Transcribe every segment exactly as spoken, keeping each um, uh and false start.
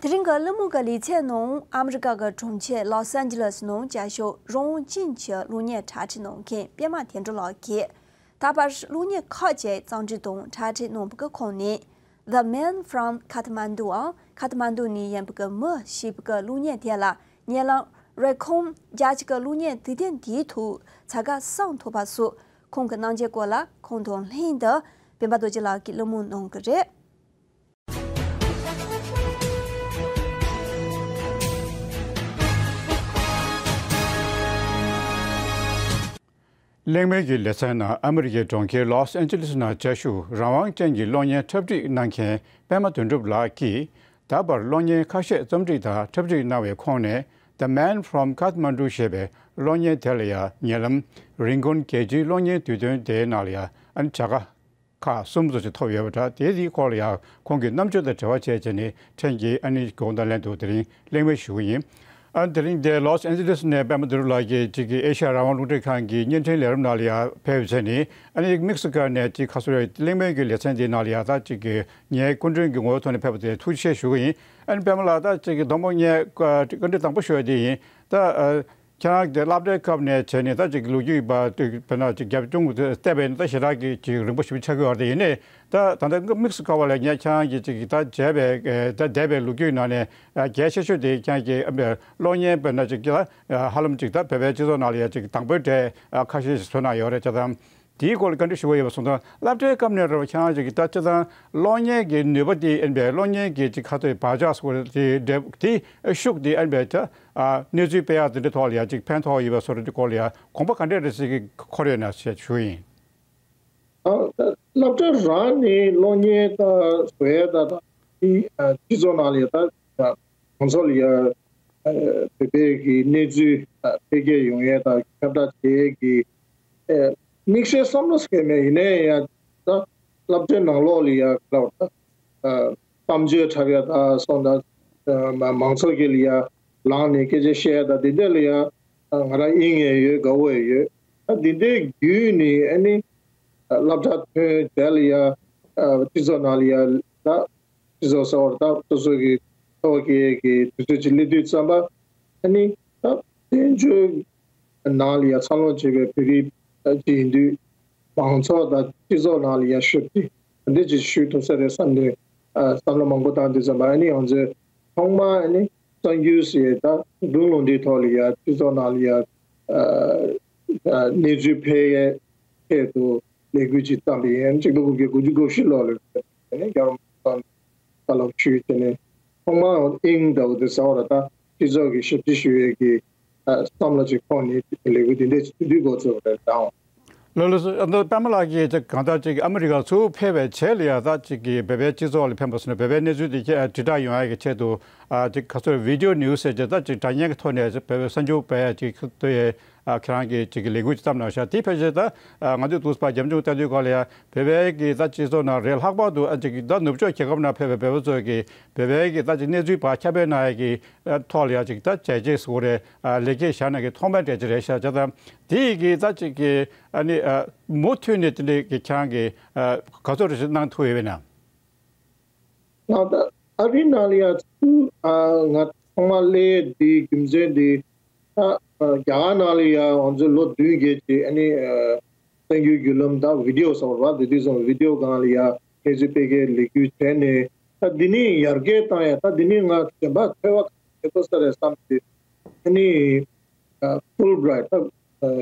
དེ་རིང་གི་གླེང་མོལ་གྱི་ལེ་ཚན་ནང་ཨ་མི་རི་ཀ་གི་གྲོང་ཁྱེར་ལོས་ཨན་ཇི་ལེས་ནང་རྒྱལ་ཤོག་རོང་ཅིན་གྱི་གློག་བརྙན་འཁྲབ་ཁྲིད་གནང་མཁན་པད་མ་དོན་གྲུབ་ལགས་ཀྱིས། ད་བར་གློག་བརྙན་ཁག་ཅིག་རྩོམ་སྒྲིག་དང་འཁྲབ་ཁྲིད་གནང་བ་གི་ཁོངས་ནས། The Man from Kathmandu འམ་ཁ་ཐ་མན་ཌུའམ་ཁ་ཐ་མན་ཌུ་ནས་ཡིན་པ་གི་མི་ཞེས་པ་གི་གློག་བརྙན་དེ་ལ་ཉེ་ལམ་རེ་ཁོང་རྒྱལ་སྤྱི་གི་གློག་བརྙན་དུས་སྟོན་དེའི་ཐོག་ཚ་ག་བསང་ཐོབ་པ་སོགས་ཁོང་གི་གནང་འཇལ་སྐོར་ལ་ཁོང་དང་ལྷན་དུ་སྤེན་པ་རྡོ་རྗེ་ལགས་ཀྱིས་གླེང་མོལ་གནང་གི་རེད། གླེང་མོལ་གྱི་ལེ་ཚན་ནང་ཨ་མི་རི་ཀའི་གྲོང་ཁྱེར་ལོས་ཨན་ཇི་ལེས་ནང་རྒྱལ་ཤོག་རང་དབང་ཅན་གྱི་གློག་བརྙན་འཁྲབ་ཁྲིད་གནང་མཁན་པད་མ་དོན་གྲུབ་ལགས་ཀྱིས། ད་བར་གློག་བརྙན་ཁ་ཤས་རྩོམ་སྒྲིག་དང་འཁྲབ་ཁྲིད་གནང་བའི་ཁོངས་ནས། The Man from Kathmandu ཞེས་པའི་གློག་བརྙན་དེ་ལ་ཡང་ཉེ་ལམ་རིན་ཀོན་རྒྱལ་སྤྱིའི་གློག་བརྙན་དུས་སྟོན་དེའི་ནང་ལ་ཡང་ཨ་ནི་བྱ་དགའ་ཁག་གསུམ་ཙམ་ཞིག་ཐོབ་ཡོད་པ་འདྲ། དེའི་དེའི་སྐོར་ལ་ཡང་ཁོང་གི་རྣམ་དཔྱོད་དང་འབྲེལ་བ་བྱས་བྱས་ནས་ཕྲན་གྱིས་ཨ་ནི་དགོངས་དག་ལན་དུ་དེ་རིང་གླེང་མོལ་ཞུ་གི་ཡིན། ཨ་ནི་དེ་རིང་འདིར་ལོས་ཨན་ཇི་ལེས་ནས་པད་མ་དོན་གྲུབ་ལགས་ཀྱིས་གཅིག་གི་ཨེ་ཤ་ཡ་རང་དབང་རླུང་འཕྲིན་ཁང་གི་བརྙན་འཕྲིན་ལས་རིམ་ནང་ལ་ཡང་ཕེབས་བྱས་ནས། ཨ་ནི་མེག་སི་ཀོ་ནས་གཅིག་ཁ་སོ་རེ་གླེང་མོལ་གྱི་ལེ་ཚན་འདིའི་ནང་ལ་ཡང་ད་གཅིག་གི་ངའི་སྐུ་མགྲོན་གྱི་ངོ་བོའི་ཐོག་ནས་ཕེབས་པ་དེ་ཐུགས་རྗེ་ཆེ་ཞུ་གི་ཡིན། ཨ་ནི་པད་མ་ལགས། ད་གཅིག་གི་དང་པོ་ངས་བཀའ་འདྲི་དང་པོ་ཞུ་ཡ་དེ་ཡིན། ད་ཨ། ཁྱེད་རང་གི་སློབ་གྲྭའི་སྐབས་ནས་བྱས་ནས་ད་ཅིག་ལོ་རྒྱུས་པ་དེ་དཔེར་ན་ཅིག་རྒྱབ་ལྗོངས་བལྟས་པས་ན་ད་ཞེ་དྲག་གི་ཅིག་རིང་པོ་ཞིག་ཆགས་ཀྱི་ཡོད་རེད། ཡིན་ནའི་ད་ད་ལྟ་དམིགས་སུ་བཀར་བ་ལ་ངས་ཁྱེད་རང་གིས་ཅིག་ད་མཇལ་བའི་ད་འདས་པའི་ལོ་རྒྱུས་ནང་ནས་གལ་ཆེ་ཤོས་དེ་ཁྱེད་རང་གིས་གློག་བརྙན་དཔེར་ན་ཅིག་ཧ་ལམ་ཅིག་ད་བོད་པའི་སྤྱི་ཚོགས་ནང་ལ་ཡང་ཅིག་དང་པོའི་གྲས་ཁ་ཤས་ཤིག་བཟོ་གནང་ཡོད་རེད། བྱས་ཙང་། དེའི་སྐོར་ལ་བཀའ་འདྲི་ཞུ་བ་ཡིན་པ་སོང་ཙང་། སློབ་གྲྭའི་སྐབས་ནས་རེད་པ། ཁྱེད་རང་ཅིག་གིས་ད་སྤྱིར་བཏང་གློག་བརྙན་གྱི་ནུས་པ་དེ་ཨེ་འདྲ་བའི་གློག་བརྙན་གྱི་ཅིག་ཁ་ཐོག་བག་ཆགས་སྐོར་དེ་འདྲ་དེ་ཤུགས་དེ་ཨེ་འདྲ་བའི་ད་གནས་ཚུལ་སྤེལ་ཡག་དེ་འདྲའི་ཐོག་ལ་ཡང་ཅིག་ཕན་ཐོགས་ཡོད་པ་སོགས་དེ་སྐོར་ལ་ཡང་དགོངས་པ་ག་འདྲ་རེ་ཟེར་གྱི་འཁོར་ཡོད་ན་ཞེས་ཞུ་ཡིན། ཨ། ད་སློབ་གྲྭ་རང་ནས་གློག་བརྙན་ད་བཟོ་ཡས་ད་ད་དེ་སྤྱི་ཚོགས་ནང་ལ་ཡང་ད་ད་གང་ཚོ་ལ་ཡ། ཨ། བོད་པའི་གི་གནས་ཚུལ་ཨ་འཕེལ་རྒྱས་ཡོང་ཡས་དང་ཁྱབ་བསྒྲགས་བྱེད་ཡས་ཀྱི་ཨ་དམིགས་བསལ་བསམ་བློ་ཟེར་མཁན་མེད། ཡིན་ནའི་ཡང་ད་སློབ་གྲྭའི་ནང་ལོགས་ལ་ཡ་ལབ་ད་ཨ་གཏམ་བརྗོད་འཁྲབ་ཡས་དང་སོང་ད་ཨ་མ་མང་ཚོགས་ཀྱི་ལ་ཡ་ལངས་ནས་སྐད་ཆ་བཤད་ཡས་དང་དེ་འདྲ་ལ་ཡ་ཨ་ང་རང་དབྱིངས་ཡས་ཡོད། དགའ་བོ་ཡས་ཡོད། ད་དེ་འདྲའི་བརྒྱུད་ནས་ཨ་ནི་ཨ་སློབ་གྲྭ་ཐོན་དེ་ལ་ཡ་ཨ་སྤྱི་ཚོགས་ནང་ལ་ཡ་ད། སྤྱི་ཚོགས་གསར་བར་ད་སོ་སོ་གི་ཐོག་གི་གི་དུས་ཚོད་ཅིག་སླེབས་དུས་ཙམ་པ། ཨ་ནི་ད་བཙན་བྱོལ་ནང་ལ་ཡ་འཚར་ལོངས་བྱེད་པའི་བོད་རིགས་ཅིག་ཡིན་དུས། མང་ཚོགས་དང་སྤྱི་ཚོགས་ནང་ལ་ཡ་ཞབས་ཕྱི་འདི་ཅིག་ཞུ་ཐུབ་ས་རེད་བསམ་ནས་ཨ་བསམ་བློ་མང་པོ་བཏང་དུས་ཙམ་པ། ཨ་ནི་ང་ཚོས་ཐོག་མར་ཨ་ནི་གསར་འགྱུར་ཟེར་ད་སྒྲུང་ལུང་འདྲའི་ཐོག་ལ་ཡ་སྤྱི་ཚོགས་ནང་ལ་ཡ་ཨ་ཨ་གནས་ཚུལ་སྤེལ་ཡས་ཆེད་དུ་ལས་འགུལ་ཅིག་བརྩམས་པ་ཡིན། གཅིག་སྟོང་དགུ་བརྒྱ་དགུ་བཅུ་གོ་བཞི་ལོ་ལ་དེ་ནས་རྒྱལ་བ་དང་བཀའ་སློབ་ཞུས། དེ་ནས་ཐོག་མར་དབྱིངས་འདྲ་བོ་དེ་ཟ་བ་ར་ད་སྤྱི་ཚོགས་ཀྱི་ཞབས་ཕྱི་ཞུ་ཡས་ཀྱི་ཨ་བསམ་བློ་ཅིག་འཁོར་ནས་ལས་འགུལ་འདི་འདྲས་ཅིག་དེ་དུས་འགོ་བཙུགས་པ་རེད་ད། ལགས་ལགས་སོ། ཨ་ནི་པད་མ་ལགས་ཀྱིས་ཅིག་གང་ལྟར་ཅིག་ཨ་མི་རི་ཀ་ཚུར་ཕེབས་པའི་རྗེས་ལ་ཡང་ད་ཅིག་གི་བོད་པའི་སྤྱི་ཚོགས་ལ་ཕན་པ་སོང་ན་བོད་པའི་གནས་ཚུལ་དེ་ཁྱེད་ཨ་དྲིལ་བསྒྲགས་ཡོང་ཡ་གི་ཆེད་དུ་ཨ་ཅིག་ག་ཚོད་བི་ཌི་ཡོ་ནིའུ་སི་ཟེར་ཅིག་ད་ཅིག་དྲ་བརྙན་གྱི་ཐོག་ནས་བོད་པའི་གསར་འགྱུར་སྤེལ་ཡ་ཅིག་ཁ་ཐུག་ཡས། ཨ་ཁྱེད་རང་གིས་ཅིག་གི་ལས་འགུལ་ཅིག་བརྩམས་གནང་ཤག་དེ་ཕལ་ཆེར་ད་ཨ་ང་ཚོས་འདུག་སེ་ཕར་རྒྱབ་ལྗོངས་བལྟ་དུས་སྐབས་ལ་ཡ་བོད་པའི་གི་ད་སྤྱི་ཚོགས་ནང་རེད། ལྷག་པར་དུ་ཨ་ཅིག་གི་ད་ནུབ་ཕྱོགས་རྒྱལ་ཁབ་ནང་ཕེབས་པའི་བོད་པ་ཚོས་གི་བོད་པའི་གི་ད་ཅིག་གནས་ཚུལ་ཕར་ཁྱབ་སྤེལ་གནང་ཡ་གི་ཨ་ཐོག་ལ་ཡ་ཅིག་ད་བྱས་རྗེས་སུ་རེད། ཨ་ལེགས་སྐྱེས་བཞག་གནང་གི་ཐོག་མའི་གྲས་ཅིག་རེད་ཤག་བྱས་ཙང་དེ་ཡི་གི་ད་ཅིག་གི་ཨ་ནི་ཨ་མུ་མཐུད་ནས་དེ་འདྲའི་གི་ཁྱེད་རང་གི་ཨ་ག་ཚོད་རེ་ཞིག་གནང་ཐུབ་ཡོད་པས་ན། ང་ད་ཨ་རི་ནང་ལ་ཡ་ཚུར་ཨ་ང་ཚང་མ་སླེབས་འདི་རྒྱུ་མཚན་འདི་ད་རྒྱ་གར་ནང་ལ་ཡ་ང་ཚོ་ལོ་བདུན་བརྒྱད་ཀྱི་ཨ་ནི་ཨ་གསར་འགྱུར་བརྒྱུད་ལམ་ད་བི་ཌི་ཡོ་ཟེར་བ་རེད་པ། དེ་དུས་ཙམ་བི་ཌི་ཡོ་སྒང་ལ་ཡ་གནས་ཚུལ་སྤེལ་མཁན་ལས་འགུལ་བྱས་ནས་ད་འདི་ནས་ཡར་རྒྱས་བཏང་ཡ། ད་འདི་ནས་ང་གཞན་པ་འཚོལ་བ་ག་རེ་བྱེད་དགོས་ས་རེད་བསམ་སྟེ་ཨ་ནི། ཨ་ཧྥུལ་བྷི་རའེ་ཊི་ད་ཨ་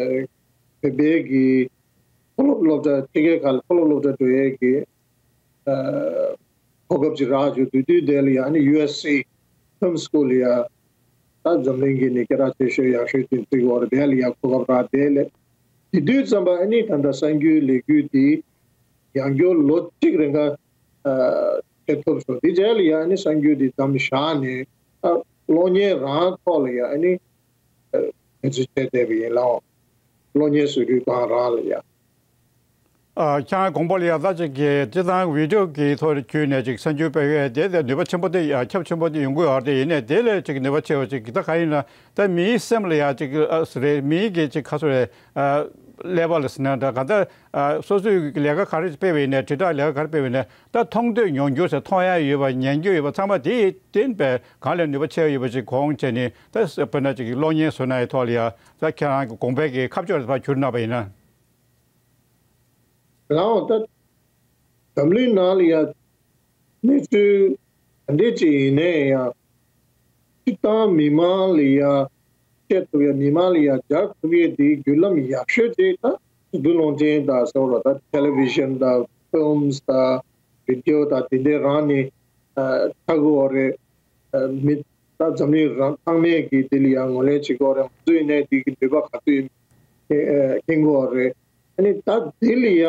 བོད་པའི་གི་མཐོ་སློབ་སློབ་གྲྭ་ཕྱི་རྒྱལ་ཁག་ལ་མཐོ་སློབ་སློབ་གྲྭ་འགྲོ་ཡས་ཀྱི་ཨ་གོ་སྐབས་ཅིག་རག་བྱུང་། དེ་དུས་དེ་ལ་ཡ་ཨ་ནི་ཡུ་ཨེས་སི་ཕིལམ་སི་ཀུལ་ལ་ཡ་ད་འཛམ་གླིང་གི་ནི་སྐད་གྲགས་ཆེ་ཤོས་ཡག་ཤོས་ཅིག་བརྩི་གི་ཡོད་རེད། དེ་ལ་ཡ་གོ་སྐབས་རག་དེ་ལས་དེ་དུས་ཙམ་པ་ཨ་ནི་ད་ལྟ་གསར་འགྱུར་ལས་འགུལ་འདི་ཡང་སྐྱར་ལོ་གཅིག་རིང་ག་ཨ་བྱེད་ཐུབ་སོང་། དེ་རྗེས་ལ་ཡ་ཨ་ནི་གསར་འགྱུར་འདི་མཚམས་བཞག་ནས་ཨ་གློག་བརྙན་རང་ཐོག་ལ་ཡ་ཨ་ནི། ཨ་འཛུལ་བྱས་བསྡད་པ་ཡིན་ལགས། གློག་བརྙན་བཟོ་སྐྲུན་སྒང་རང་ལ་ཡ། ཨ་ཁྱེད་རང་དགོངས་པ་ལ་ཡ་ད་ཅིག་གི་སྤྱིར་བཏང་བི་ཌི་ཡོ་གི་ཐོག་བརྒྱུད་ནས་ཅིག་གསར་འགྱུར་སྤེལ་ཡས་དེ་དེ་ནུས་པ་ཆེན་པོ་དེ་ཡ་ཁྱབ་ཆེན་པོ་དེ་ཡོང་གི་ཡོད་རེད། ཡིན་ནའི་དེ་ལས་ཅིག་ནུས་པ་ཆེ་བ་ཅིག་ད་ག་ཡིན་ན་ད་མིའི་སེམས་ལ་ཡ་ཅིག་ཨ་རེད། མིའི་གི་ཅིག་ག་ཚོད་རེད། ཨ་ ཀླད་པ་ལ་ཟེར་ན་འདྲ། གང་ལྟར་ཨ་སོ་སོས་ལས་ཀ་ག་རེ་སྤེལ་བ་ཡིན་ནའི། དྲིལ་བསྒྲགས་ལས་ཀ་ག་རེ་སྤེལ་བ་ཡིན་ནའི། ད་མཐོང་ཐོས་མྱོང་འགྱུར་ཟེར། མཐོང་ཡ་ཡོད་པ། ཉན་རྒྱུ་ཡོད་པ་ཚང་མ་དེ་བརྟེན་པའི་སྒང་ལ་ནུས་པ་ཆེ་བ་ཡོད་པ་ཅིག་དགོངས་བྱས་ནས། ད་དཔེར་ན་ཅིག་གློག་བརྙན་བཟོ་ན་ཡི་ཐོག་ལ་ཡ་ད་ཁྱེད་རང་གི་དགོངས་པའི་གི་ཁ་ཕྱོགས་ལ་ཕར་གྱུར་གནང་བ་ཡིན་ན། ལའོ། ད་འཛམ་གླིང་ནང་ལ་ཡ་གནས་ཚུལ་ག་འདྲས་ཅིག་ཡིན་ནའི་ཡང་། སྤྱིར་བཏང་མི་མང་ལ་ཡ་བཤད་ཐུབ་ཡ། མི་མང་ལ་ཡ་སྦྱར་ཐུབ་ཡའི་དེའི་བརྒྱུད་ལམ་ཡག་ཤོས་དེ་ད་ཞི་བདེ་གློག་འཕྲིན་དང་ཟེར་བ་ལ། ད་ཊེ་ལི་ཝི་ཤན་དང་ཕིལམ་སི་དང་བི་ཌི་ཡོ་དང་དེ་འདྲས་རང་ནས་ཨ་ཆགས་ཀྱི་ཡོད་རེད། ཨ་མི་ད་འཛམ་གླིང་རང་ཚང་མས་ཀྱིས་དེ་ལ་ཡ་ངོས་ལེན་བྱེད་ཀྱི་ཡོད་རེད། ང་ཚོ་ཡིན་ནའི་དེ་གི་ནུས་པ་ག་ཚོད་ཡིན་ཨ་མཁྱེན་གྱི་ཡོད་རེད། ཨ་ནི་ད་དེ་ལ་ཡ་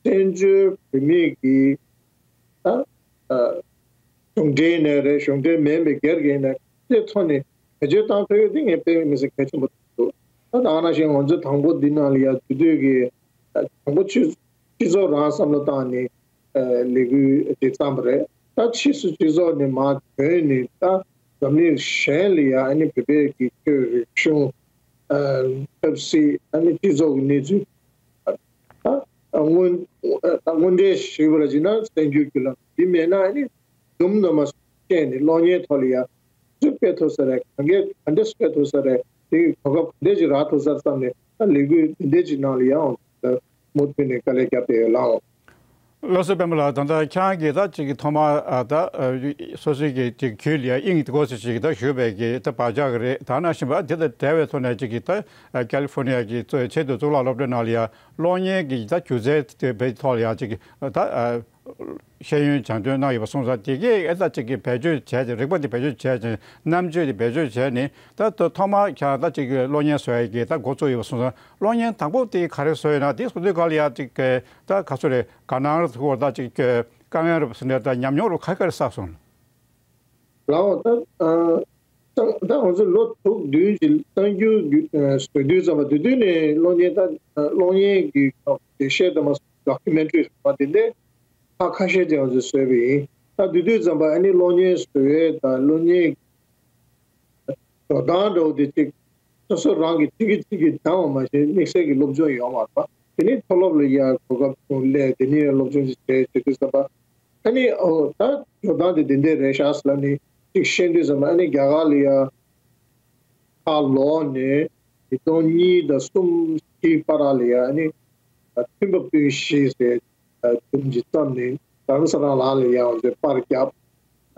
བཙན་བྱོལ་བོད་མི་གི་ད་ཨ་གཞུང་འབྲེལ་ནས་རེད། གཞུང་འབྲེལ་མིན་པའི་སྒེར་གྱི་ནས་དེ་ཐོག་ནས་བེད་སྤྱོད་བཏང་ཐུབ་ཡོད་དེ་ངས་དཔེ་མི་སྲིད་གལ་ཆེན་པོ་འདུག་ད་ད་ག་ནང་བཞིན་ང་ཚོ་དང་པོ་འདི་ནང་ལ་ཡ་དེ་དུས་ཀྱི་ཨ་དང་པོ་སྤྱི་སྤྱི་ཚོགས་རང་བསམ་བློ་བཏང་ནས་ཨ་ལས་འགུལ་དེ་བརྩམས་པ་རེད། ད་ཕྱིས་སུ་སྤྱི་ཚོགས་ནས་མར་ཐོན་ནས། ད་འཛམ་གླིང་གཞན་ལ་ཡ་ཨ་ནི་བོད་པའི་གི་ཆོས་རིག་གཞུང་ཨ་ཆབ་སྲིད། ཨ་ནི་སྤྱི་ཚོགས་ཀྱི་གནས་ཚུལ། ད་དངོས་ད་དངོས་འབྲེལ་ཞུས་པ་ལ་བྱས་ན་གསར་འགྱུར་བརྒྱུད་ལམ། འདི་མེད་ན་ཨ་ནི་འཛུམ་དུ་མ་བཤད་ནས་གློག་བརྙན་ཐོག་ལ་ཡ་སུས་སྤེལ་ཐུབ་ས་རེད། གང་གས་ག་འདྲས་སྤེལ་ཐུབ་ས་རེད། དེ་གོ་སྐབས་ག་འདྲས་ཅིག་རག་ཐུབ་ས་རེད་བསམ་ནས། ད་ལས་འགུལ་འདི་འདྲས་ཅིག་ནང་ལ་ཡང་མུ་མཐུད་ནས་དཀའ་ལས་བརྒྱབ་བསྡད་ཡོད་ལགས། ལགས་སོ། པད་མ་ལགས། ད་ལྟ་ཁྱེད་རང་གིས་ད་ཅིག་ཐོག་མར་ཨ་ད་ཨ་སོ་སོའི་གི་ཅིག་རྒྱུད་ལ་ཡ་དབྱིངས་དེ་སྐོར་ཞིག་ཅིག་ད་ཞུས་པའི་གི་ད་བག་ཆགས་ཀྱི་རེད། ད་ནང་བཞིན་པ་དེ་དང་འབྲེལ་བའི་ཐོག་ནས་ཅིག་གི་ད་ཨ་ཀ་ལི་ཧྥོར་ནི་ཡ་གི་གཙོ་ཆེས་མཐོའི་གཙུག་ལག་སློབ་གྲྭའི་ནང་ལ་ཡ་གློག་བརྙན་གྱི་ད་སྒྱུ་རྩལ་དེ་བའི་ཐོག་ལ་ཡ་ཅིག་ད་ཨ་ཤེས་ཡོན་སྦྱང་འདོན་གནང་ཡོད་པ་སོང་ཙང་། དེ་གས་ཨེ་ད་ཅིག་གི་བེད་སྤྱོད་བྱས་ཏེ། རིག་པ་དེ་བེད་སྤྱོད་བྱས་ཏེ། རྣམ་དཔྱོད་དེ་བེད་སྤྱོད་བྱས་ནས། ད་ད་ཐོག་མར་ཁྱེད་རང་ད་ཅིག་གི་གློག་བརྙན་བཟོ་ཡ་གི་ད་འགོ་བཙུགས་ཡོད་པ་སོང་ཙང་། གློག་བརྙན་དང་པོ་དེ་ག་རེ་བཟོས་ཡོད་ན། དེ་བཟོ་དུས་སྒང་ལ་ཡ་ཅིག་གི་ད་ག་ཚོད་རེད། དགའ་སྣང་རེད་ཟེར་དགོས་རེད། ད་ཅིག་གི་དཀའ་ངལ་རེད་ཟེར་ན་འདྲ། ད་ཉམས་མྱོང་རེད་ག་རེ་ག་རེ་བསགས་སོང་། ལའོ། ད་ཨ་ད་ད་ང་ཚོ་ལོ་དྲུག་བདུན་གྱི་གསར་འགྱུར་གྱི་ཨ་བཟོ་དུས་ཙམ་པ། དེ་དུས་ནས་གློག་བརྙན་ད་ཨ་གློག་བརྙན་གྱི་ཐོག་འགྲེལ་བཤད་དང་མ་ཌོ་ཀུ་མེན་ཊ་རི་ཟེར་བ་དེ་འདྲའི་ཁག་ཁ་ཤས་ཅིག་ང་ཚོས་བཟོས་པ་ཡིན། ད་དེ་དུས་ཙམ་པ་ཨ་ནི་གློག་བརྙན་བཟོ་ཡས་དང་གློག་བརྙན་འགྲོ་སྟངས་འདྲ་བོ་དེ་གཅིག་སོ་སོ་རང་གིས་གཅིག་གིས་གཅིག་གིས་སྦྱངས་པ་མ་ཟད། དམིགས་བསལ་གྱི་སློབ་སྦྱོང་ཡོད་མ་རེད་པ། དེ་ནས་མཐོ་སློབ་ལ་ཡར་གོ་སྐབས་བྱུང་། སླེབས། དེ་ནས་སློབ་སྦྱོང་ཅིག་བྱས་བྱེད་དུས་ཙམ་པ། ཨ་ནི་ཨོ་ད་འགྲོ་སྟངས་དེ་འདི་འདྲས་རེད་ཤག་ཟེར་ལབ་ནས་གཅིག་ཤེས་དུས་ཙམ་པ། ཨ་ནི་རྒྱ་གར་ལ་ཡར་ཁ་ལོག་ནས་ཉིས་སྟོང་གཉིས་དང་གསུམ་བཞི་བར་ལ་ཡ་ཨ་ནི་མཐུན་པ་སྤུན་བཞི་ཟེར་ཨ་འཛུམ་ཅིག་བརྩམས་ནས་རྡ་རམ་ས་ལ་ལ་ཡ་ང་ཚོས་པར་བརྒྱབ།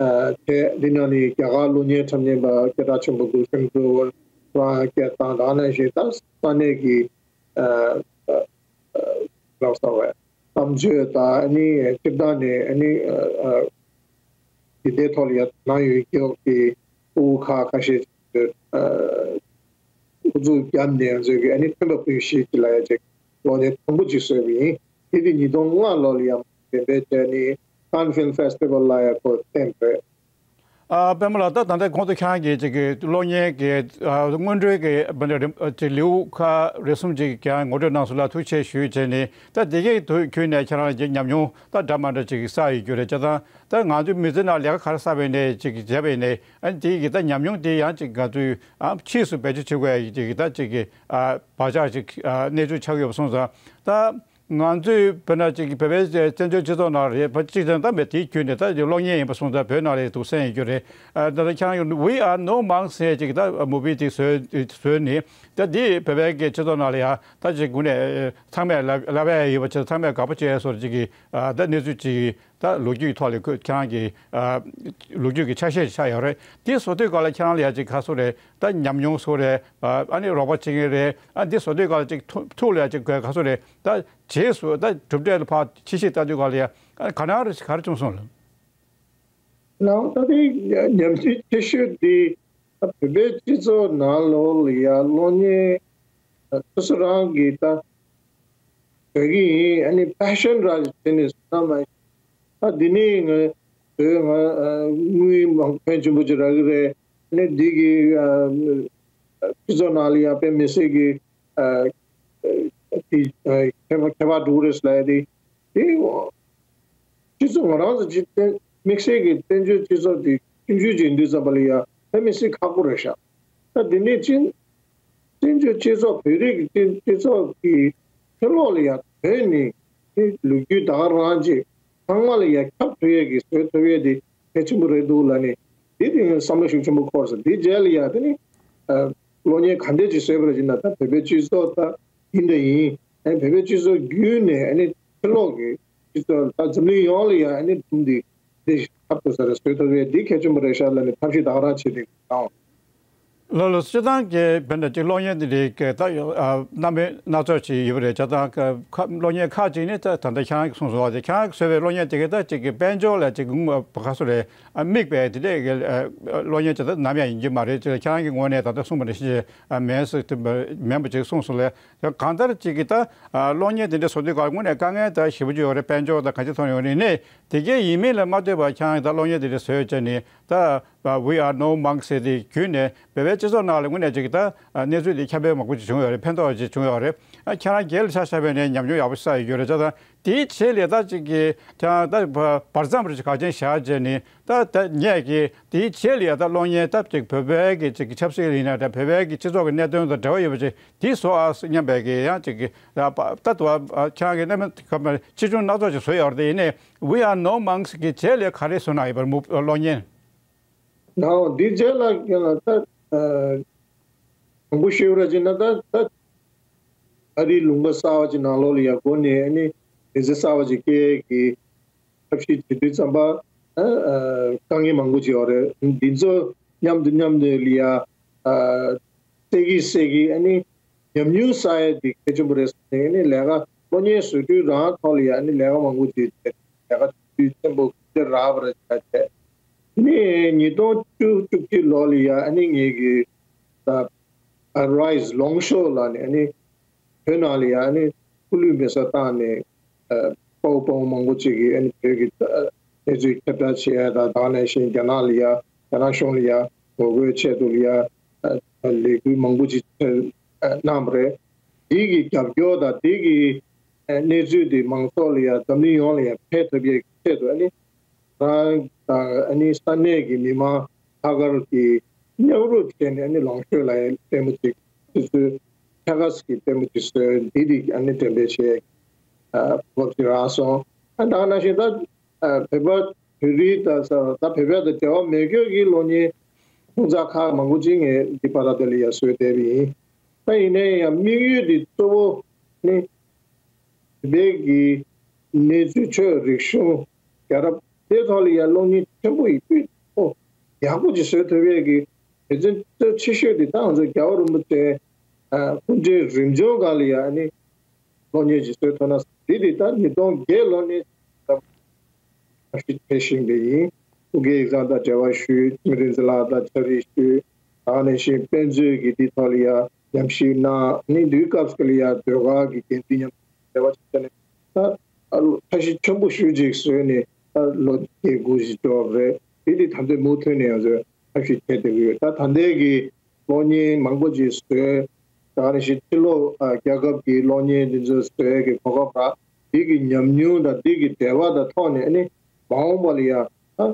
ཨ་དེ་འདི་ནང་ནས་རྒྱ་གར་གློག་བརྙན་འཁྲབ་མཁན་པ་སྐད་གྲགས་ཆེན་པོ་གུལ་ཤན་གྷོ་ར་མ་སྐད་བཏང་། ད་ག་ནང་བཞིན་ད་ས་གནས་ཀྱི་ཨ་ཨ་ཨ་ལགས་སོ་བས་གཏམ་བརྗོད་དང་། ཨ་ནི་སྤྱིར་བཏང་ནས་ཨ་ནི་ཨ་ཨ་འདི་འདྲའི་ཐོག་ལ་ཡ་ནང་ཡོད་ཀྱོག་གི་དབུ་ཁག་ཁ་ཤས་ཨ་དབུ་འཛུགས་བརྒྱབ་ནས་ང་ཚོས་ཀྱི་ཨ་ནི་མཐུན་པ་སྤུན་བཞི་ཅིག་ལ་ཡ་ཅིག་གློག་བརྙན་དང་པོ་ཅིག་བཟོས་པ་ཡིན། དེ་དེ་ཉིས་སྟོང་ལྔ་ལོ་ལ་ཡ་འགྲེམས་སྤེལ་བྱས་ནས་Cannes Film Festival ལ་ཡ་ཁོ་བསྟན་པ་རེད། ཨ་པད་མ་ལགས། ད་ད་ལྟ་གོང་དུ་ཁྱེད་རང་གིས་ཅིག་གི་གློག་བརྙན་གྱི་ཨ་སྔོན་འགྲོའི་གི་ཅིག་ལེའུ་ཁག་རེ་གསུམ་ཅིག་ཁྱེད་རང་ངོ་སྤྲོད་གནང་སོང་ལ་ཐུགས་རྗེ་ཆེ་ཞུ་བྱས་ནས། ད་དེ་གའི་དུས་ཁྱོན་ནས་ཁྱེད་རང་ལ་ཅིག་ཉམས་མྱོང་ད་འདྲ་མ་འདྲ་ཅིག་བསགས་ཡོད་རྒྱུ་རེད། བྱས་ཙང་ད་ང་ཚོའི་མི་ཚེ་ནང་ལས་ཀ་ག་རེ་བསགས་པ་ཡིན་ནའི་ཅིག་བྱས་པ་ཡིན་ནའི། ཨ་ནི་དེ་གི་ད་ཉམས་མྱོང་དེ་ཡང་ཅིག་ང་ཚོས་ཨ་ཕྱིས་སུ་བེད་སྤྱོད་བྱེད་དགོས་ཡ་ཅིག་ད་ཅིག་གི་ཨ་བག་ཆགས་ཅིག་ཨ་གནས་ཚུལ་ཆགས་ཀྱི་ཡོད་པ་སོང་ཙང་། ད་ང་ཚོས་དཔེར་ན་ཅིག་བོད་པའི་བཙན་བྱོལ་སྤྱི་ཚོགས་ནང་རེད་པ། གཅིག་བྱས་ན་ད་མེད་དེའི་རྒྱུད་ནས་ད་གློག་བརྙན་ཡིན་པ་སོང་ཙང་བོད་ནང་ལ་འདུག་སེ་ཡིན་རྒྱུ་རེད། ཨ་ད་ལྟ་ཁྱེད་རང་གིས་We Are No Monks ཟེར་ཅིག་ད་མུ་བི་དེ་བཟོས་བཟོས་ནས། ད་འདི་བོད་པའི་གི་སྤྱི་ཚོགས་ནང་ལ་ཡ་ད་ཅིག་དགོས་ནས་ཚང་མས་ལབ་ལབ་ཡ་ཡོད་པ་བྱས། ཚང་མས་དགའ་པོ་བྱས་སོར་ཅིག་གི་ཨ་ད་གནས་ཚུལ་ཅིག་ད་ལོ་རྒྱུས་ཐོག་ལ་ཁོ་ཁྱེད་རང་གི་ཨ་ལོ་རྒྱུས་ཀྱི་ཆ་ཤས་ཤིག་ཆགས་ཡོད་རེད། དེ་བཟོ་དུས་སྐབས་ལ་ཁྱེད་རང་ལ་ཡ་ཅིག་ག་ཚོད་རེད། ད་ཉམས་མྱོང་ཚོ་རེད། ཨ་ཨ་ནི་རོགས་པ་བྱེད་མཁན་རེད། ཨ་འདི་བཟོ་དུས་སྐབས་ལ་ཅིག་ཐུགས་ཐུགས་ལ་ཡ་ཅིག་ག་ཚོད་རེད། ད་རྗེས་སུ་ད་གྲུབ་འབྲས་ལ་ཕར་ཕྱི་བཤད་ལྟ་དུས་སྐབས་ལ་ཡ་ཨ་ག་ནང་རེ་ག་རེ་བྱུང་སོང་ལ། ལའོ། ད་དེ་ཉམས་ཞིབ་ཆེ་ཤོས་དེ་ད་བོད་པའི་སྤྱི་ཚོགས་ནང་ལོགས་ལ་ཡ་གློག་བརྙན་སོ་སོ་རང་གིས་ད་བཟོ་གི་ཡིན། ཨ་ནི་པེ་ཤན་ར་བྱས་ནས་བཟོ་ན་མ་ད་འདི་ནས་ང་བོད་ང་དངུལ་མང་ཕོན་ཆེན་པོ་ཅིག་རག་གི་རེད། ཨ་ནི་འདི་གི་སྤྱི་ཚོགས་ནང་ལ་ཡ་དཔེ་མི་སྲིད་ཀྱི་དེ་ཁྱད་པར་ཁྱད་པར་འགྲོ་གི་རེད་ཟེར་ལབ་ཡ་དེ། དེ་སྤྱི་ཚོགས་ང་རང་ཚོ་སྤྱི་བཙན་དམིགས་བསལ་གྱི་བཙན་བྱོལ་སྤྱི་ཚོགས་དེ་ཆུང་ཆུང་ཅིག་ཡིན་དུས་ཙམ་པ་ལ་ཡ་དཔེ་མི་སྲིད་ཁག་པོ་རེད་ཤག་ད་དེ་ནས་ཕྱིན་ བཙན་བྱོལ་སྤྱི་ཚོགས་བོད་རིགས་ཀྱི་སྤྱི་སྤྱི་ཚོགས་ཀྱི་ཕྱི་ལོགས་ལ་ཡང་བོད་ནས་ནི་ལོ་རྒྱུས་ད་ག་རང་ཅིག་ཚང་མ་ལ་ཡང་ཁྱབ་ཐུབ་ཡས་ཀྱི་བཟོ་ཐུབ་ཡས་དེ་གལ་ཆེན་པོ་རེད་འདུག་ལབ་ནས་དེ་དེ་བསམ་བློ་ཤུགས་ཆེན་པོ་འཁོར་སོང་། དེ་རྗེས་ལ་ཡང་དེ་ནི་གློག་བརྙན་ག་འདྲས་ཅིག་བཟོས་པ་རེད་ཅེ་ན། ད་བོད་པའི་སྤྱི་ཚོགས་ད་ཡིན་དང་ཡིན། ཨ་ནི་བོད་པའི་སྤྱི་ཚོགས་བརྒྱུད་ནས་ཨ་ནི་ཕྱི་ལོགས་ཀྱི་སྤྱི་ཚོགས་ད་འཛམ་གླིང་ཡོངས་ལ་ཡང་ཨ་ནི་སྒྲུང་འདི་འདི་ཁྱབ་ཐུབ་ས་རེ་བཟོ་ཐུབ་ཡས་འདི་གལ་ཆེན་པོ་རེད་ཤག་ལབ་ནས་ཐབས་ཤེས་ད་ག་རང་བྱེད་བསྡད་ཡོད། ལགས་ལགས། སྤྱིར་བཏང་གི་བོད་འདྲ་ཅིག་གློག་བརྙན་འདི་རིགས་ཀྱི་ད་ཨ་རྣམ་པ་སྣ་ཚོགས་ཅིག་ཡོད་པ་རེད། བྱས་ཙང་ཁ་གློག་བརྙན་ཁག་ཅིག་ནི་ད་ད་ལྟ་ཁྱེད་རང་གིས་གསུངས་སོང་བ་དེ། ཁྱེད་རང་གིས་བཟོས་པའི་གློག་བརྙན་དེ་གའི་ད་ཅིག་གི་དཔལ་འབྱོར་ལ་ཅིག་གི་དངུལ་བ་ག་སོ་རེད། ཨ་དམིགས་པའི་དེ་འདྲས་ཀྱི་ཨ་གློག་བརྙན་ཅིག་ད་ནམ་ཡང་ཡིན་གྱི་མ་རེད། ཅིག་ཁྱེད་རང་གི་ངོས་ནས་ད་ལྟ་གསུངས་པ་ནང་བཞིན་ཨ་མིན་སྲིད་དུ་མིན་པ་ཅིག་གསུངས་སོང་ལས། གང་ལྟར་ཅིག་གི་ད་ཨ་གློག་བརྙན་དེ་འདྲ་བཟོ་དུས་སྐབས་དངོས་གནས་དཀའ་ངལ་ད་ཞེ་པོ་ཅིག་ཡོད་རེད། དཔལ་འབྱོར་ད་གང་ཅི་ཐོག་ནས་ཡོད་རེད། ནས་དེ་གའི་ཡིན་མིན་ལ་མ་ལྟོས་པར་ཁྱེད་རང་གིས་ད་གློག་བརྙན་དེ་འདྲ་བཟོས་བྱས་ནས་ད་We Are No Monks ཟེར་དེ་བརྒྱུད་ནས་བོད་པའི་སྤྱི་ཚོགས་ནང་ལ་དངོས་གནས་ཅིག་གི་ད་གནས་ཚུལ་དེ་ཁྱབ་སྤེལ་མང་པོ་ཅིག་བྱུང་ཡོད་རེད། ཕན་ཐོགས་ཅིག་བྱུང་ཡོད་རེད། ཨ་ཁྱེད་རང་སྒེར་ལ་ཆ་བཞག་པ་ཡིན་ན་ཉམས་མྱོང་ཡག་པོ་བསགས་ཡོད་རེད། བྱས་ཙང་དེའི་རྗེས་ལ་ད་ཅིག་གི་ཁྱེད་རང་ད་བར་མཚམས་རེ་ཅིག་ག་ཅན་བཞག་བྱས་ནས་ད་ད་ངས་ཀྱི་དེའི་རྗེས་ལ་ཡ་ད་གློག་བརྙན་ད་ཅིག་བོད་པའི་གི་ཅིག་གི་ཆབ་སྲིད་ཡིན་ན་འདྲ། བོད་པའི་གི་སྤྱི་ཚོགས་ཀྱི་གནད་དོན་དང་འབྲེལ་བ་ཡོད་པ་ཅིག་དེ་བཟོ་ཨ་སྙམ་པའི་གི་ཡང་ཅིག་གི་ད་ད་དུ་ཁྱེད་རང་གི་གནས་མལ་ཁ་པར་ཆེ་ཆུང་སྣ་ཚོགས་ཅིག་བཟོས་ཡོད་རེད། དེ་ཡིན་ནའི་We Are No Monks གི་རྗེས་ལ་ག་རེ་བཟོས་གནང་ཡོད་པ་རེད། མུ་གློག་བརྙན། ནའོ་འདི་རྗེས་ལ་ཡང་ད་ཨ་དང་པོ་ཤོད་ར་ཅིག་ན་ད་ད་ཨ་རིའི་ལུང་པ་གསར་བ་ཅིག་ནང་ལོགས་ལ་ཡར་འགོ་ནས་ཨ་ནི་མི་ཚེ་གསར་བ་ཅིག་སྐྱེལ་གི་ཐབས་ཤེས་བྱེད་དུས་ཙམ་པ་ཨ་ཨ་དཀའ་ངལ་མང་པོ་ཅིག་ཡོད་རེད། འདི་ཚོ་མཉམ་དུ་མཉམ་དུ་ལ་ཡ་ཨ་སེལ་གི་སེལ་གི་ཨ་ནི་ཉམས་མྱོང་བསགས་ཡ་འདི་གལ་ཆེན་པོ་རེད་ཟེར་ནས་ཨ་ནི་ལས་ཀ་གློག་བརྙན་བཟོ་དུས་རང་ཐོག་ལ་ཡ་ཨ་ནི་ལས་ཀ་མང་པོ་ཅིག་བྱས། ལས་ཀ་བྱེད་དུས་ཆེན་པོ་དེ་རག་པ་རེད་བྱས་བྱས། ནི་ཉིས་སྟོང་བཅུ་བཅུ་གཅིག་ལོ་ལ་ཡ་ཨ་ནི་ངེད་ཀྱི་ད་Arise Longshaw ལ་ནི་ཨ་ནི་བོད་ནང་ལ་ཡ་ཨ་ནི་སྐུ་ལུས་མེ་སྲེག་བཏང་ནས་ཨ་དཔའ་བོ་དཔའ་མོ་མང་པོ་ཅིག་གིས་ཨ་ནི་བོད་ཀྱི་ཨ་གནས་ཚུལ་ཁྱབ་བསྒྲགས་བྱེད་ཡ་དང་། དེ་ནང་བཞིན་རྒྱ་ནག་ལ་ཡ་རྒྱ་ནག་གཞུང་ལ་ཡ་ངོ་རྒོལ་ཆེད་དུ་ལ་ཡ་ཨ་ལས་འགུལ་མང་པོ་ཅིག་ཨ་གནང་བ་རེད། དེ་གི་རྒྱབ་སྐྱོར་དང་དེ་གི་ཨ་གནས་ཚུལ་དེ་མང་ཚོགས་ལ་ཡ་འཛམ་གླིང་ཡོངས་ལ་ཡ་ཕན་ཐོགས་ཡས་ཆེད་དུ་ཨ་ནི་རང་དང་ཨ་ནི་ས་གནས་ཀྱི་མི་མང་ལྷག་དཀར་གྱིས་མཉམ་རུབ་བྱས་ནས་ཨ་ནི་ལོངས་སྤྱོད་ལ་ཡ་ལྟད་མོ་ཅིག་ཆུ་ཚོད་ཕྱེད་ཀ་ཙམ་གྱི་ལྟད་མོ་ཅིག་བཟོས། འདི་རིགས་ཨ་ནི་འགྲེམས་སྤེལ་བྱས་ཨ་གོ་སྐབས་ཅིག་རག་སོང་། ཨ་ད་ག་ནང་བཞིན་ད་ཨ་བོད་པ་བོད་རིགས་དང་ས་ད་བོད་པ་དང་འབྲེལ་བ་མེད་མཁན་གྱི་གློག་བརྙན་ཁུངས་དག་ཁག་མང་པོ་ཅིག་ངས་འདི་བར་དུ་ལ་ཡ་བཟོས་བསྡད་པ་ཡིན། ད་ཡིན་ན་ཡང་དམིགས་ཡུལ་འདི་གཙོ་བོ་ནི་བོད་ཀྱི་གནས་ཚུལ་ཆོས་རིག་གཞུང་རྒྱལ་རབས་དེ་ཐོག་ལ་ཡང་གློག་བརྙན་ཆེན་པོ་ཡི་སྤུས་ཚད་ཡག་པོ་ཅིག་བཟོ་ཐུབ་ཡས་ཀྱི་རྒྱུ་མཚན་གཙོ་ཆེ་ཤོས་དེ་ད་ང་ཚོ་རྒྱལ་བ་རིན་པོ་ཆེ་སྐུ་ཕྲེང་རིམ་བྱོན་སྒང་ལ་ཡང་ནི་གློག་བརྙན་ཅིག་བཟོས་ཐུབ་ན། དེ་དེ་ད་ཉིས་སྟོང་བརྒྱད་ལོ་ནས་ཐབས་ཤེས་བྱེད་བཞིན་པ་ཡིན། ཐུགས་ཀའི་ཡིག་ཚང་དང་འབྲེལ་བ་ཞུས། འཆི་མེད་རིག་འཛིན་ལགས་དང་ཕྱག་བྲིས་ཞུས། ད་ག་ནང་བཞིན་དཔེ་མཛོད་ཀྱི་འདི་ཐོག་ལ་ཡ་ཉམས་ཞིབ་གནང་། ནི་དུས་སྐབས་སུ་ལ་ཡ་ཟློས་གར་གྱི་འགན་འཛིན་མཉམ་དུ་འབྲེལ་བ་བྱས་ནས་ད་ལོ་ཐབས་ཤེས་ཆེན་པོ་ཞེ་ཅིག་བཟོས་ནས་ད་ལོ་བརྒྱད་དགུ་ཞིག་འགྲོ་བ་རེད། དེ་དེ་ད་ལྟ་མུ་མཐུད་ནས་ང་ཚོས་ཐབས་ཤེས་བྱས་བསྡད་ཀྱི་ཡོད། ད་ད་ལྟའི་གི་གློག་བརྙན་མང་པོ་ཅིག་བཟོས། ད་ག་ནང་བཞིན་ཕྱི་ལོགས་ཨ་རྒྱལ་ཁབ་ཀྱི་གློག་བརྙན་འདི་ཚོ་བཟོ་ཡས་ཀྱི་གོ་སྐབས་རག། འདི་གི་ཉམས་མྱོང་དང་འདི་གི་འབྲེལ་བ་དང་ཐོག་ནས་ཨ་ནི་མ་འོངས་པ་ལ་ཡང་ཨ་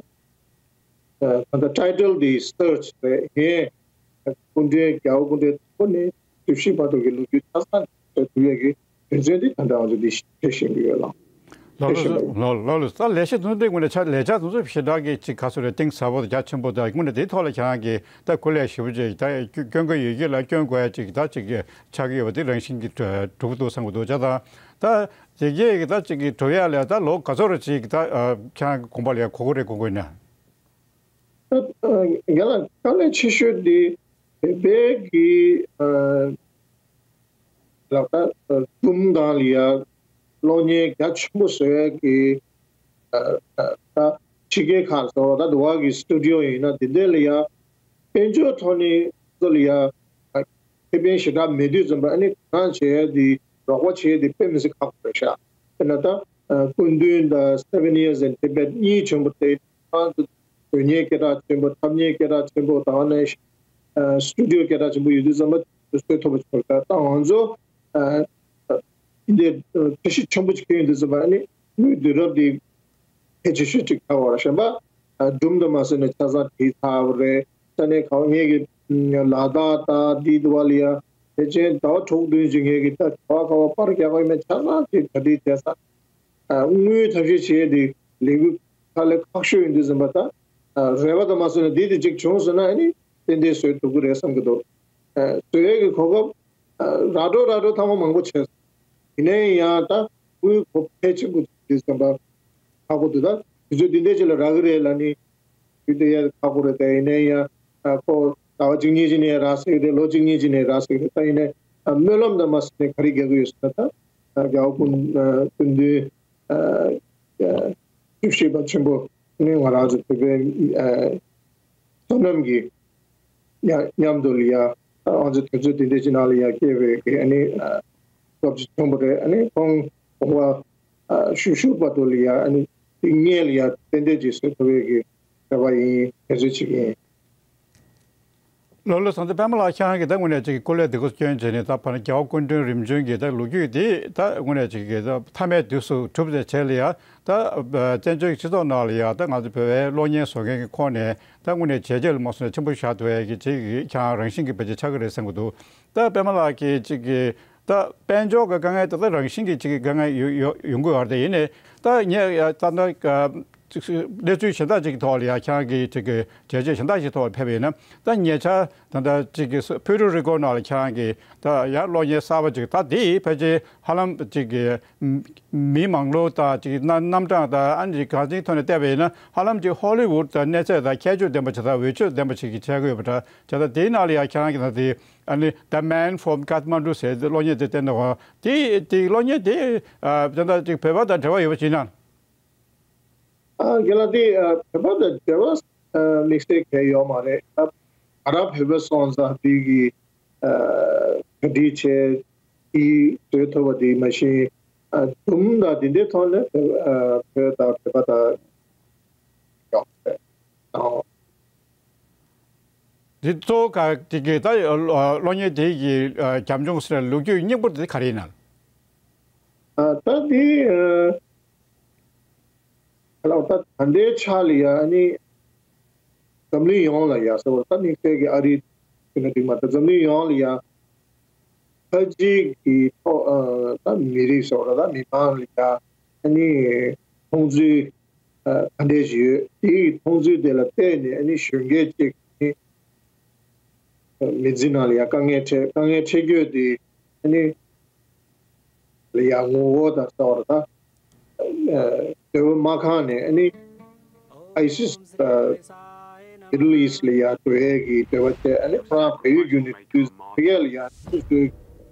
ད་ལྟ་ཊའི་ཊལ་འདི་Search རེད། ངས་སྐུ་ཕྲེང་རྒྱལ་བ་སྐུ་ཕྲེང་དང་པོ་ནས་བཅུ་བཞི་བར་དུ་གི་ལོ་རྒྱུས་ཆ་ཚང་བཟོ་ཐུབ་ཡས་ཀྱི་རྒྱུ་མཚན་འདི་ད་ལྟ་ང་ཚོ་འདི་བྱེད་བཞིན་ཡོད་ལགས། ལགས་ལགས་ལགས་ལགས་ལགས། ད་ལས་གཞི་དེ་ཚོ་འདི་དངོས་གནས་ཆ་ལས་འཆར་དེ་ཚོ་ཞེ་དྲག་གི་ཅིག་ག་ཚོད་རེད། གཏིང་ཟབ་པོ་དང་རྒྱ་ཆེན་པོ་དང་། དངོས་གནས་དེའི་ཐོག་ལ་ཁྱེད་རང་གིས་ད་སྐུ་ལས་ཞེ་པོ་ཅིག་ད་སྐྱོན་དགོས་ཡོད་ཀྱི་ལ་སྐྱོན་དགོས་ཡ་ཅིག་ད་ཅིག་ཆགས་ཀྱི་ཡོད་པ་དེ་རང་བཞིན་གྱིས་གྲུབ་འདུག་བསམ་གྱི་འདུག། བྱས་ཙང་ད་དེ་གས་ཀྱི་ད་ཅིག་གི་གྲུབ་ཡ་ལ་ད་ལོ་ག་ཚོད་རེ་ཅིག་ད་ཁྱེད་རང་གི་དགོངས་པ་ལ་ཡ་གོ་གི་རེད། གོ་དགོས་ན། ད་ང་ལ་དཀའ་ལས་ཆེ་ཤོས་དེ་བོད་པའི་གི་ལག་བསྟར་སྒྲུང་སྒང་ལ་ཡ་གློག་བརྙན་རྒྱ་ཆེན་པོ་བཟོ་ཡ་གི་ད་ཕྱི་རྒྱལ་ཁག་སོགས་ད་དུ་བ་གི་སི་ཊུ་ཌི་ཡོ་ཡིན་ན་དེ་འདྲས་ལ་ཡ་དཔལ་འབྱོར་ཐོག་ནས་ཚོ་ལ་ཡ་ཁེ་ཕན་ཞེ་དྲག་མེད་དུས་ཙམ་པ་ཨ་ནི་གང་བྱེད་ཡ་དེ་རོགས་པ་བྱེད་ཡ་དེ་དཔེ་མི་སྲིད་ཁག་པོ་རེད་ཤག། དཔེར་ན་ད་སྐུ་མདུན་དང་Seven Years in Tibet གཉིས་བྱུང་བ་དེ་ཁོང་ཚོ་དོན་གཉེར་སྐད་གྲགས་ཆེན་པོ། ཐབས་གཉེར་སྐད་གྲགས་ཆེན་པོ། ད་ནས་སི་ཊུ་ཌི་ཡོ་སྐད་གྲགས་ཆེན་པོ་ཡོད་དུས་ཙམ་པ་བཟོ་ཐུབ་པ་བྱུང་། ད་ང་ཚོ་འདི་འདྲའི་ཁྲ་ཤིག་ཆེན་པོ་ཅིག་ཁྱེར་ཡོང་དུས་ཙམ་པ་ཨ་ནི་དངུལ་བསྡུ་རུབ་འདི་གལ་ཆེ་ཤོས་ཅིག་ཆགས་པ་རེད། གཞན་པ་སྒྲུང་དུ་མ་ཟད་ནས་ཆ་ཚང་བྲིས་ཚར་བ་རེད། ས་གནས་གང་ངེད་ཀྱི་ལ་དྭགས་དང་འདི་དུ་བ་ལ་ཡ་ དེ་ཕྱིན་ཟླ་བ་དྲུག་བདུན་ཅིག་ངེད་ཀྱིས་ད་གྲྭ་པ་ག་པར་པར་རྒྱག་དགོས་མེད་ཆ་ཚང་ཅིག་གྲ་སྒྲིག་བྱས་ས། དངུལ་ཐབས་ཤེས་བྱས་ཏེ་ལས་འགུལ་ཁག་ལས་ཁག་ཤོས་ཡིན་དུས་ཙམ་པ་ད། རེ་བ་དང་མ་བཟོས་ན་འདི་དེ་གཅིག་བྱུང་སོང་ན་ཨ་ནི་ཏན་ཏན་བཟོས་ཐུབ་ཀྱི་རེད་བསམ་གྱི་འདུག་བཟོ་ཡས་ཀྱི་གོ་སྐབས་ར་སྤྲོད་ར་སྤྲོད་ཐེངས་མ་མང་པོ་བྱས་སོང་། ཡིན་ནའི་ཡང་ད་དངུལ་གོ་ཕལ་ཆེན་པོ་ཅིག་དུས་ཙམ་པ་ཧ་གོ་འདུག་ད་དུས་ཚོད་འདི་འདྲས་ཅིག་ལ་རག་གི་རེད་ལབ་ནི་དུས་དེ་ཡ་ཧ་གོ་རེད། དེ་ཡིན་ནའི་ཡང་ཁོ་ཟླ་བ་གཅིག་གཉིས་ཅིག་ནས་རག་སྲིད་ཀྱི་རེད། ལོ་གཅིག་གཉིས་ཅིག་ནས་རག་སྲིད་ཀྱི་རེད། ད་ཡིན་ནའི་སྨོན་ལམ་དང་མ་ཟིན་ནས་ག་རེ་རྒྱག་གི་ཡོད་ཟེར་ན་ད་རྒྱལ་བ་སྐུ་སྐུ་མདུན། ཨ། ཨ། བཅུ་བཞི་པ་ཆེན་པོ་ནི་ང་རང་ཚོ་བོད་པའི་ཨ། བསོད་ནམས་ཀྱི་མཉམ་མཉམ་དུ་ལ་ཡ་ང་ཚོ་དུས་ཚོད་དེ་འདྲ་ཅིག་ནང་ལ་ཡ་སྐྱེས་པའི་གི་ཨ་ནི་ཨ། སྐབས་ཅིག་བྱུང་བ་རེད། ཨ་ནི་ཁོང་དགོངས་པ་ཨ། ཞུ་ཞུ་བར་དུ་ལ་ཡ་ཨ་ནི་ཏིང་ངེ་ལ་ཡ་ཏན་ཏན་ཅིག་བཟོ་ཐུབ་པའི་གི་རེ་བ་ཡིན། དེ་ཚོ་ཅིག་ཡིན། ལགས་ལགས། ད་ལྟ་པད་མ་ལགས་ཁྱེད་རང་གིས་ད་དངོས་གནས་ཅིག་སྐུ་ལས་འདི་ག་སྐྱོན་བྱས་ནས་ད་ཕ་ན་རྒྱལ་བ་སྐུ་ཕྲེང་རིམ་བྱོན་གྱི་ད་ལོ་རྒྱུས་འདི་ད་དངོས་གནས་ཅིག་གི་ད་མཐའ་མའི་དུས་སུ་གྲུབ་པའི་ཆེད་ལ་ཡ་ད་བཙན་བྱོལ་སྤྱི་ཚོགས་ནང་ལ་ཡ་ད་ང་ཚོ་བོད་པའི་གློག་བརྙན་བཟོ་མཁན་གྱི་ཁོངས་ནས་ད་དངོས་གནས་བྱས་རྗེས་ལ་མ་སོང་ནས་ཆེན་པོ་བཞག་འདུག་ཡ་གི་ཅིག་གི་ཁྱེད་རང་རང་བཞིན་གྱི་བེད་སྤྱོད་ཆགས་ཀྱི་རེད་བསམ་གྱི་འདུག་ད་པད་མ་ལགས་ཀྱིས་ཅིག་གི་ད་དཔལ་འབྱོར་གྱི་དཀའ་ངལ་དེ་ད་རང་བཞིན་གྱིས་ཅིག་གི་དཀའ་ངལ་ཡོ་ཡོ་ཡོང་གི་ཡོད་རེད་དེ། ཡིན་ནའི་ད་ངས་ད་ལྟ་ཅིག་གནས་ཚུལ་གཞན་དག་ཅིག་གི་ཐོག་ལ་ཡ་ཁྱེད་རང་གིས་ཅིག་གི་བྱས་རྗེས་གཞན་དག་ཅིག་ཐོག་ལ་ཕེབས་པ་ཡིན་ན། ད་ཉེ་ཆར་ད་ལྟ་ཅིག་གི་སུ་ཕུ་ཊོ་རི་ཀོ་ནང་ལ་ཁྱེད་རང་གིས་ད་ཡང་གློག་བརྙན་གསར་པ་ཅིག་ད་དེ་ཕལ་ཆེར་ཧ་ལམ་ཅིག་གི་མི་མང་ལོ་དང་ཅིག་རྣམ་རྣམ་གྲངས་དང་ཨ་ནི་གང་ཅིའི་ཐོག་ནས་བལྟས་པ་ཡིན་ན་ཧ་ལམ་ཅིག་ཧོ་ལི་ཝུཌ་དང་གནས་ཚད་དང་ཁྱད་ཆོས་ལྡན་པ་ཅིག་དང་འོས་ཆོས་ལྡན་པ་ཅིག་གི་བྱས་དགོས་པ་འདྲ། བྱས་ཙང་དེའི་ནང་ལ་ཡང་ཁྱེད་རང་གིས་ད་དེ་ཨ་ནི་The Man from Kathmandu ཟེར་གློག་བརྙན་དེ་བསྟན་འདུག་དེ་དེ་གློག་བརྙན་དེ་ཨ་ད་ལྟ་ཅིག་བོད་པ་དང་འབྲེལ་བ་ཡོད་པ་ཅིག་ཡིན་ན། ཨ་རྒན་ལགས་དེ་ཨ་བོད་པ་དང་འབྲེལ་བ་ཨ་དམིགས་བསལ་གང་ཡང་ཡོད་མ་རེད། ཨ་ང་རང་བོད་པ་སོང་ཙང་དེ་གི་ཨ་གྲ་སྒྲིག་བྱས་དེ་བཟོས་ཐུབ་པ་དེ་མ་གཞི་ཨ་འཛུམ་དང་དེ་འདྲའི་ཐོག་ནས་ཨ་བོད་དང་བོད་པ་དང་ཡོད་རེད། ཨ་འདི་གཙོ་བོ་ག་དེ་གི་ད་གློག་བརྙན་དེ་གི་རྒྱབ་ལྗོངས་ཟེར་ན་ལོ་རྒྱུས་སྙིང་པོ་དེ་ག་རེ་ཡིན་ན། ཨ་ད་དེ་ཨ་ལགས་ད་ད་ལྟའི་ཆ་ལ་ཡ་ཨ་ནི་འཛམ་གླིང་ཡོངས་ལ་ཡ་ཟེར་བ་ད་དམིགས་བསལ་གྱི་ཨ་རི་ཟེར་ན་འགྲིག་མ་ད་འཛམ་གླིང་ཡོངས་ལ་ཡ་ཕལ་ཆེར་གྱི་ཐོག་ཨ་ད་མི་རིགས་ཟེར་བ་ད་མི་མང་ལ་ཡ་ཨ་ནི་མཐོང་ཚུལ་ཨ་ག་འདྲས་ཞིག་ཡོད། དེའི་མཐོང་ཚུལ་དེ་ལ་བལྟས་ནས་ཨ་ནི་གཞོན་སྐྱེས་གཅིག་ནི་མི་ཚེ་ནང་ལ་ཡ་དཀའ་ངལ་འཕྲད་དཀའ་ངལ་འཕྲད་རྒྱུ་དེ་ཨ་ནི་ལ་ཡ་ངོ་བོ་དང་ཟེར་བ་ད་ཨ་འདོད་པ་མ་ཁེངས་ནས་ཨ་ནི་ཨའི་སི་སི་ཨ་Middle East ལ་ཡ་འགྲོ་ཡས་ཀྱི་འདོད་པ་བྱས། ཨ་ནི་ཁོ་རང་བལ་ཡུལ་བརྒྱུད་ནས་དུས་ཕ་གི་ལ་ཡ་སོ་སོའི་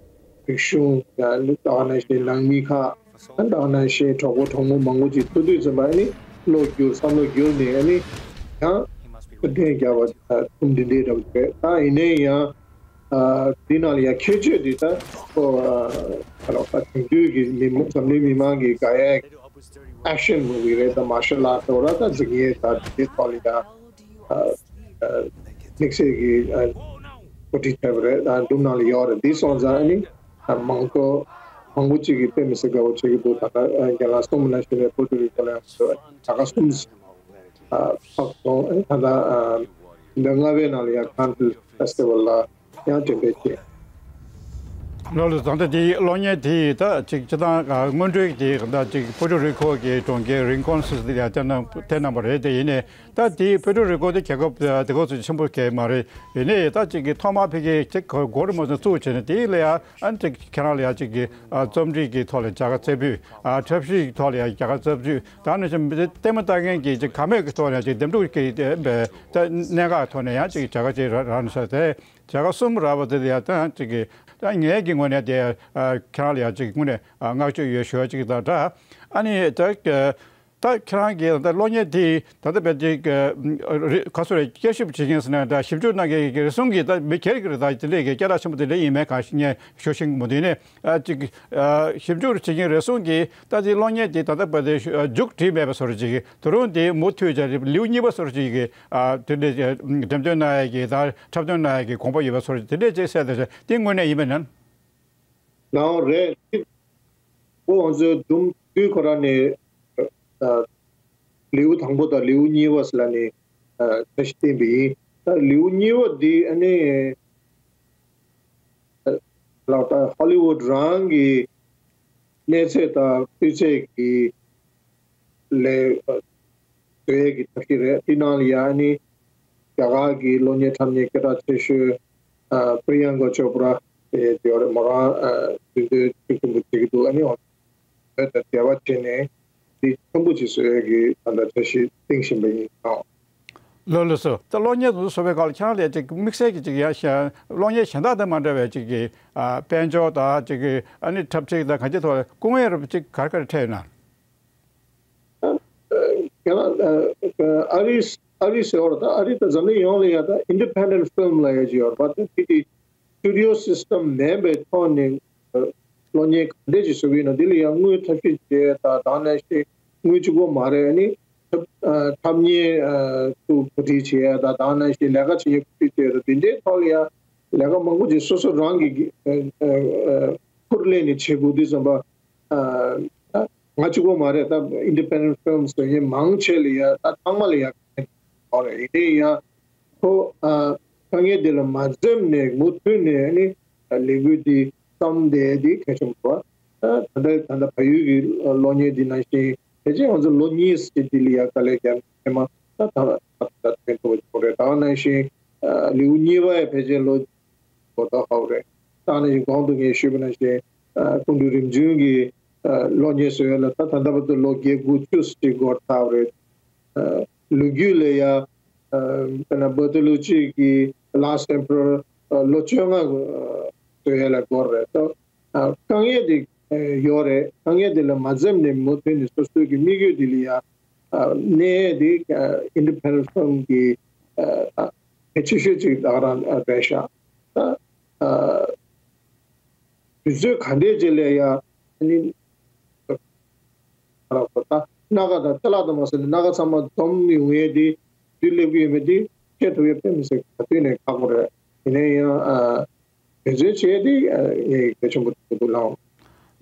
རིག་གཞུང་ཡང་ད་ག་ནང་བཞིན་ནང་མི་ཁག་ད་ག་ནང་བཞིན་གྲོགས་པོ་གྲོགས་མོ་མང་པོ་ཅིག་ཐུག་དུས་ཙམ་པ་ཨ་ནི་བློ་བསྒྱུར་བསམ་བློ་བསྒྱུར་ནས་ཨ་ནི་ཡང་སྐུ་དྲིན་རྒྱབ་པ་ཚུམ་འདི་འདྲའི་འདྲ་པོ་རེད། ད་ཡིན་ནའི་ཡང་ཨ་འདི་ནང་ལ་ཡང་ཁྱད་ཆོས་འདི་ད་ཁོ་ཨ་ལོ་ད་དེང་དུས་ཀྱི་མི་མང་འཛམ་གླིང་མི་མང་གི་དགའ་ཡས་action movie རེད། ད་martial art ཟེར་བ་ད་འཛིང་ཡས་ད་འདི་ཐོག་ལ་ཡང་ཨ་ཨ་དམིགས་བསལ་གྱི་ཨ་གོ་སྒྲིག་བྱས་པ་རེད། ཨ་འདུམ་ནང་ལ་ཡོད་རེད། འདི་སོང་ཙང་ཨ་ནི་ཨ་མང་ཚོགས་མང་པོ་གཅིག་གིས་དཔེ་མི་སྲིད་དགའ་པོ་བྱེད་ཀྱི་འདུག་ད་ལྟ་ཨ་རྒན་ལགས་གསུངས་པ་ནང་བཞིན་ནས་ཕུ་ཊོ་རི་ཀོ་ལ་ཡང་བྱ་དགའ་གསུམ་ཨ་ཕབ་སོང་། ཨ་ད་ལྟ་ཨ་ཟླ་ལྔ་པའི་ནང་ལ་ཡང་Cannes Film Festival ལ་ཡང་འགྲེམས་སྤེལ་བྱས། ལགས་ལགས། ད་ལྟ་དེའི་གློག་བརྙན་དེ་ད་ཅིག་སྤྱིར་བཏང་ཨ་སྔོན་འགྲོའི་དེ་ད་ཅིག་ཕུ་ཊོ་རི་ཀོ་གི་གྲོང་ཁྱེར་རིན་ཀོན་སི་ཊི་ལ་ཡང་བསྟན་གནང་བསྟན་གནང་བ་རེད། དེ་ཡིན་ནའི་ད་དེའི་ཕུ་ཊོ་རི་ཀོ་དེ་རྒྱལ་ཁབ་དེ་ག་ཚོད་ཆེན་པོ་གང་ཡང་མ་རེད། ཡིན་ནའི་ད་ཅིག་གི་ཐོག་མར་ཕ་གིའི་ཅིག་གོ་སྒོ་རུ་མ་སོང་བཙུགས་བྱས་ནས་དེ་ལ་ཡང་ཨ་ནི་ཅིག་ཁྱེད་རང་ལ་ཡང་ཅིག་གི་ཨ་རྩོམ་སྒྲིག་གི་ཐོག་ལ་བྱ་དགའ་སྩལ་དུས་ཨ་འཁྲབ་གཞས་ཀྱི་ཐོག་ལ་ཡང་བྱ་དགའ་སྩལ་དུས་ད་ནི་ཅིག་ལྟད་མོ་ལྟ་མཁན་གྱི་ཅིག་དགའ་མོས་ཀྱི་ཐོག་ནས་ཅིག་འདེམས་སྒྲུག་གི་ད་གནད་འགག་ཐོག་ནས་ཡང་ཅིག་བྱ་དགའ་ཅིག་རག་རག་ནས་ས་དེ། བྱ་དགའ་གསུམ་རག་པ་དེ་ཡང་ད་ཅིག་གི་ད་ངའི་གི་ངོས་ནས་དེ་ཨ་ཁྱེད་རང་ལ་ཡང་ཅིག་དངོས་གནས་ཨ་བསྔགས་བརྗོད་ཡོད་ཞུ་བ་ཅིག་དང་འདྲ། ཨ་ནི་ད་ད་ཁྱེད་རང་གི་ད་གློག་བརྙན་དེ་ད་ལྟ་བས་དེ་ག་སུ་རེད། དབྱེ་ཞིབ་བྱེད་མཁན་ཟེར་ན་འདྲ། ཞིབ་འཇུག་གནང་མཁན་གྱི་རེ་ཟུང་གིས་ད་མི་སྒེར་གྱི་རེད། ད་དེ་འདྲས་ཀྱི་སྐད་གྲགས་ཆེན་པོ་དེ་འདྲས་ཡིན་མིན་གང་ཞིག་ངས་ཞུ་ཤེས་ཀྱི་མི་འདུག་ནས། ཨ་ཅིག་ཨ་ཞིབ་འཇུག་བྱེད་མཁན་རེ་ཟུང་གིས་ད་དེ་གློག་བརྙན་དེ་ད་ལྟ་བར་དུ་ཨ་མཇུག་བསྒྲིལ་མེད་པ་བཟོ་འདྲ་ཅིག་གིས། དེ་རིང་དེ་མུ་མཐུད་བྱས་ལེའུ་གཉིས་པ་བཟོ་འདྲ་ཅིག་གིས་ཨ་དེ་འདྲའི་འགྲེམས་སྟོན་གནང་ཡས་ཀྱི་དང་འཁྲབ་སྟོན་གནང་ཡས་ཀྱི་དགོངས་པ་ཡོད་པ་བཟོ་འདྲ་དེ་འདྲས་ཅིག་གསལ་བསྡད་བྱས། དེ་དངོས་གནས་ཡིན་པས་ན། ལའོ་རེད། ཁོ་ང་ཚོའི་འཛུམ་དུས་ཁོ་རང་ནས་ཨ་ལེའུ་དང་པོ་དང་ལེའུ་གཉིས་པ་ཟེར་ལ་ནི་ཨ་འཆར་གཞི་བཏིང་པ་ཡིན། ད་ལེའུ་གཉིས་པ་འདི་ཨ་ནི། ཨ་ ལགས། ད་ཧོ་ལི་ཝུད་རང་གི་གནས་ཚད་དང་སྤུས་ཚད་ཀྱི་ལས་བཟོ་ཡས་ཀྱི་ཐབས་ཤེས་རེད། དེ་ནང་ལ་ཡང་ནི་རྒྱ་གར་གྱི་གློག་བརྙན་འཁྲབ་མཁན་སྐད་གྲགས་ཆེ་ཤོས་ཨ་པྲི་ཡང་ག་ཅོ་པྲ་དེ་ཡོད་རེད། མོ་རང་ཨ་འཛིན་གྲྭའི་ཚོགས་ཆེན་པོ་བྱེད་ཀྱི་འདུག་ཨ་ནི་བོད་དང་འབྲེལ་བ་བྱས་ནས་འདི་ཆེན་པོ་ཅིག་བཟོ་ཡས་ཀྱི་ད་ལྟ་འཆར་གཞི་བཏིང་བཞིན་པ་ཡིན་ཨང་། ལགས་ལགས་སོ། ད་གློག་བརྙན་དེ་ཚོ་བཟོ་བའི་སྐབས་ལ་ཁྱེད་རང་ལ་ཅིག་དམིགས་བསལ་གྱི་ཅིག་ཡང་ཞེ་གློག་བརྙན་གཞན་དག་དང་མ་འདྲ་བའི་ཅིག་གི་ཨ་དཔལ་འབྱོར་དང་ཅིག་གི་ཨ་ནི་འཁྲབ་ཁྲིད་དང་གང་ཅིའི་ཐོག་ལ་སྐུ་ངལ་རབ་ཅིག་ག་རེ་ག་རེ་འཕྲད་ཡོད་ན། ཨ་ཨ་ཨ་རི་ཨ་རི་ཟེར་བ་རེད། ད་ཨ་རི་དང་འཛམ་གླིང་ཡོངས་ལ་ཡང་ད་independent film ལབ་ཡ་ཅིག་ཡོད་རེད་པ། ད་དེ་དེ་studio system མེད་པའི་ཐོག་ནས་ཨ་གློག་བརྙན་ག་འདྲས་ཅིག་བཟོ་གི་ཡིན་ན། དེ་ལ་ཡང་དངུལ་ཐབས་ཤེས་བྱས་དང་། དེ་ནང་བཞིན་དངུལ་གཅིག་པོ་མ་རེད། ཨ་ནི་འཁྲབ་ཨ་འཁྲབ་མཁན་ཨ་ཚོ་གོ་སྒྲིག་བྱས་དང་། དེ་ནང་བཞིན་ལས་ཀ་བྱེད་མཁན་གོ་སྒྲིག་བྱས་དང་། དེ་འདྲའི་ཐོག་ལ་ཡང་ལས་ཀ་མང་པོ་ཅིག་སོ་སོ་རང་གི་ཨ་ཨ་ཨ་ཁུར་ལེན་ནས་བྱེད་དགོས་དུས་ཙམ་པ། ཨ་ད་ང་གཅིག་པོ་མ་རེད། ད་independent film བཟོ་མཁན་མང་ཆེ་ལ་ཡ་ད་ཚང་མ་ལ་ཡ་ག་རེ་ཡིན་ནའི་ཡང་ཁོ་ཨ་དཀའ་ངལ་དེ་ལ་མ་འཛེམས་ནས་མུ་མཐུད་ནས་ནི་ལས་འགུལ་འདི་བརྩམས་བསྡད་དེ་གལ་ཆེན་པོ་རེད། ད་ད་ལྟ་ད་ལྟ་བལ་ཡུལ་གྱི་གློག་བརྙན་འདི་ནང་བཞིན་ཕལ་ཆེར་ང་ཚོ་ལོ་གཉིས་ཙམ་འདི་ལ་ཡ་དཀའ་ལས་བརྒྱབ་ནས་མ་ད་ད་ད་ད་ཐོན་ཐུབ་པ་བྱུང་རེད། ད་ནང་བཞིན་ལེའུ་གཉིས་པ་ཡ་ཕལ་ཆེར་ལོ་གོ་ད་ཧའོ་རེད། ད་ནི་གོང་དུ་ངས་ཞུས་པ་ནང་བཞིན་ཨ་སྐུ་ཕྲེང་རིམ་བྱོན་གྱི་ཨ་གློག་བརྙན་བཟོ་ཡ་ལ་ད་ད་ལྟ་བར་དུ་ལོ་བརྒྱད་དགུ་བཅུ་ཞིག་འགོར་ཚར་བ་རེད། ཨ་ལོ་རྒྱུས་ལ་ཡ་ཨ་དཔེར་ན་བྷ་ཏི་ལུ་ཅི་གི་Last Emperor ཨ་ལོ་བཅོ་ལྔ་ཨ་བཟོ་ཡ་ལ་འགོར་རེད། ད་ཨ་དཀའ་ངལ་དེ་ཨ་ཡོད་རེད། དཀའ་ངལ་དེ་ལ་མ་འཛེམས་ནས་མུ་མཐུད་ནས་སོ་སོའི་གི་དམིགས་ཡུལ་དེ་ལ་ཡ་ཨ་གནས་དེ་ཨ་independent film གི་ཨ་ཨ་གལ་ཆེ་ཤོས་ཅིག་ད་ག་རང་ཨ་རེད་ཤག་ད་ཨ་དུས་ཚོད་ག་འདྲས་ཅིག་ལ་ཡ་ཨ་ནི་ཨ་ར་ཁོ་ད་སྣ་ཁ་དང་ཅ་ལག་དང་མ་ཟད་ནས་སྣ་ཁ་ཚང་མ་འཛོམས་ཡོང་ཡས་དེ་དུས་སླེབས་ཀྱི་ཡོད་མེད་དེ་བཤད་ཐུབ་ཡས་དཔེ་མི་སྲིད་ག་དུས་ནས་ཁག་པོ་རེད། ཡིན་ན་ཡང་ཨ། དེ་ཚོའི་ཆེད་དེ་ངས་གལ་ཆེན་པོ་འདུག་ལགས།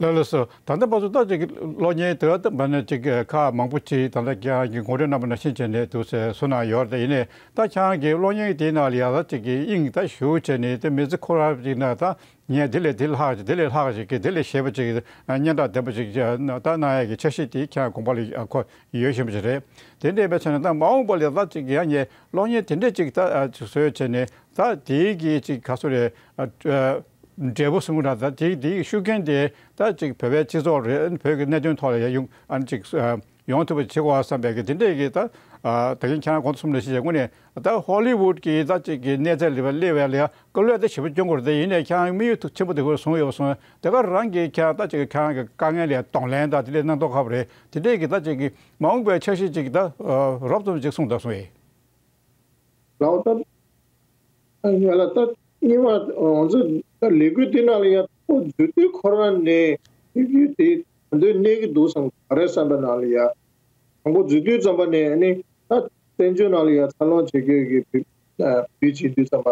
ལགས་ལགས་སོ། ད་ལྟ་བར་དུ་ད་ཅིག་གློག་བརྙན་དེ་ད་བར་ནས་ཅིག་ཁག་མང་པོ་ཅིག་ད་ལྟ་ཁྱེད་རང་གིས་ངོ་སྤྲོད་གནང་པ་ནང་བཞིན་བྱས་ནས་འདུག་ཟེར་གསུངས་གནང་ཡོད་རེད། ཡིན་ནའི་ད་ཁྱེད་རང་གིས་གློག་བརྙན་དེའི་ནང་ལ་ཡ་ད་ཅིག་གི་དབྱིངས་ད་ཞུགས་བྱས་ནས་དེ་མི་ཚེ་ཁོ་རང་ཅིག་ན་ད་ངས་དེ་ལས་དེ་ལྷག་ཅིག་དེ་ལས་ལྷག་ཅིག་གི་དེ་ལས་ཞེ་པོ་ཅིག་སྙན་གྲགས་ལྡན་པ་ཅིག་ད་གནང་ཡ་གི་འཆར་གཞི་དེ་ཁྱེད་རང་དགོངས་པ་ལ་འཁོར་ཡོད་བཞིན་པ་ཅིག་རེད། དེ་འདྲ་ཡིན་པའི་ཆ་ནས་ད་མ་འོངས་པ་ལ་ད་ཅིག་ཡང་ངས་གློག་བརྙན་དེ་འདྲ་ཅིག་ད་ཨ་ཅིག་བཟོས་བྱས་ནས་ད་དེའི་གི་ཅིག་ག་ཚོད་རེད། ཨ་ཨ་འབྲས་བུ་གསུམ་གྱི་ནང་ད་དེའི་དེའི་ཤུགས་རྐྱེན་དེ་ད་ཅིག་བོད་པའི་སྤྱི་ཚོགས་རེད། བོད་ཀྱི་གནད་དོན་ཐོག་ལ་ཡང་ཡོང་ཨ་ཅིག་ཨ་ཡོང་ཐུབ་པ་བྱེད་དགོས་བསམ་པའི་གི་དེ་འདྲའི་གི་ད་ཨ་ད་གིན་ཁྱེད་རང་གོང་དུ་གསུངས་ནང་བཞིན་དངོས་གནས་ད་ཧོ་ལི་ཝུད་ཀྱི་ད་ཅིག་གི་གནས་ཚད་ལ་སླེབས་པའི་ལ་ཡ་སྐུ་ལས་ད་ཞེ་པོ་སྐྱོན་དགོས་རེད། དེ་ཡིན་ནའི་ཁྱེད་རང་དམིགས་ཡུལ་ཐུགས་ཆེན་པོ་དེ་ཁོ་བཟུང་ཡོད་སོང་། དེ་ག་རང་གི་ཁྱེད་རང་ད་ཅིག་ཁྱེད་རང་གི་དཀའ་ངལ་ལ་གདོང་ལེན་དང་དེ་ལས་གནང་མདོག་ཁ་པོ་རེད། དེ་འདྲའི་གི་ད་ཅིག་གི་མ་འོངས་པའི་འཆར་གཞི་ཅིག་ད་རོབ་ཙམ་ཅིག་གསུངས་དང་གསུངས་ཡིན། ལགས་ད། ང་ལ་ད་གཉིས་པ་ང་ཚོ་ད་ལས་འགུལ་འདི་ནང་ལ་ཡང་ཁོ་འཛུལ་དུས་ཁོ་རང་ནས་ལས་འགུལ་དེ་ད་དུང་གནས་ཀྱི་འདུག་བསམ་ག་རེ་བསམ་པའི་ནང་ལ་ཡ། དང་པོ་འཛུལ་དུས་ཙམ་པ་ནས་ནི་ད་བཙན་བྱོལ་ནང་ལ་ཡ་འཚར་ལོངས་བྱེད་དགོས་ཀྱི་བུ་བུ་བྱེད་དུས་ཙམ་པ་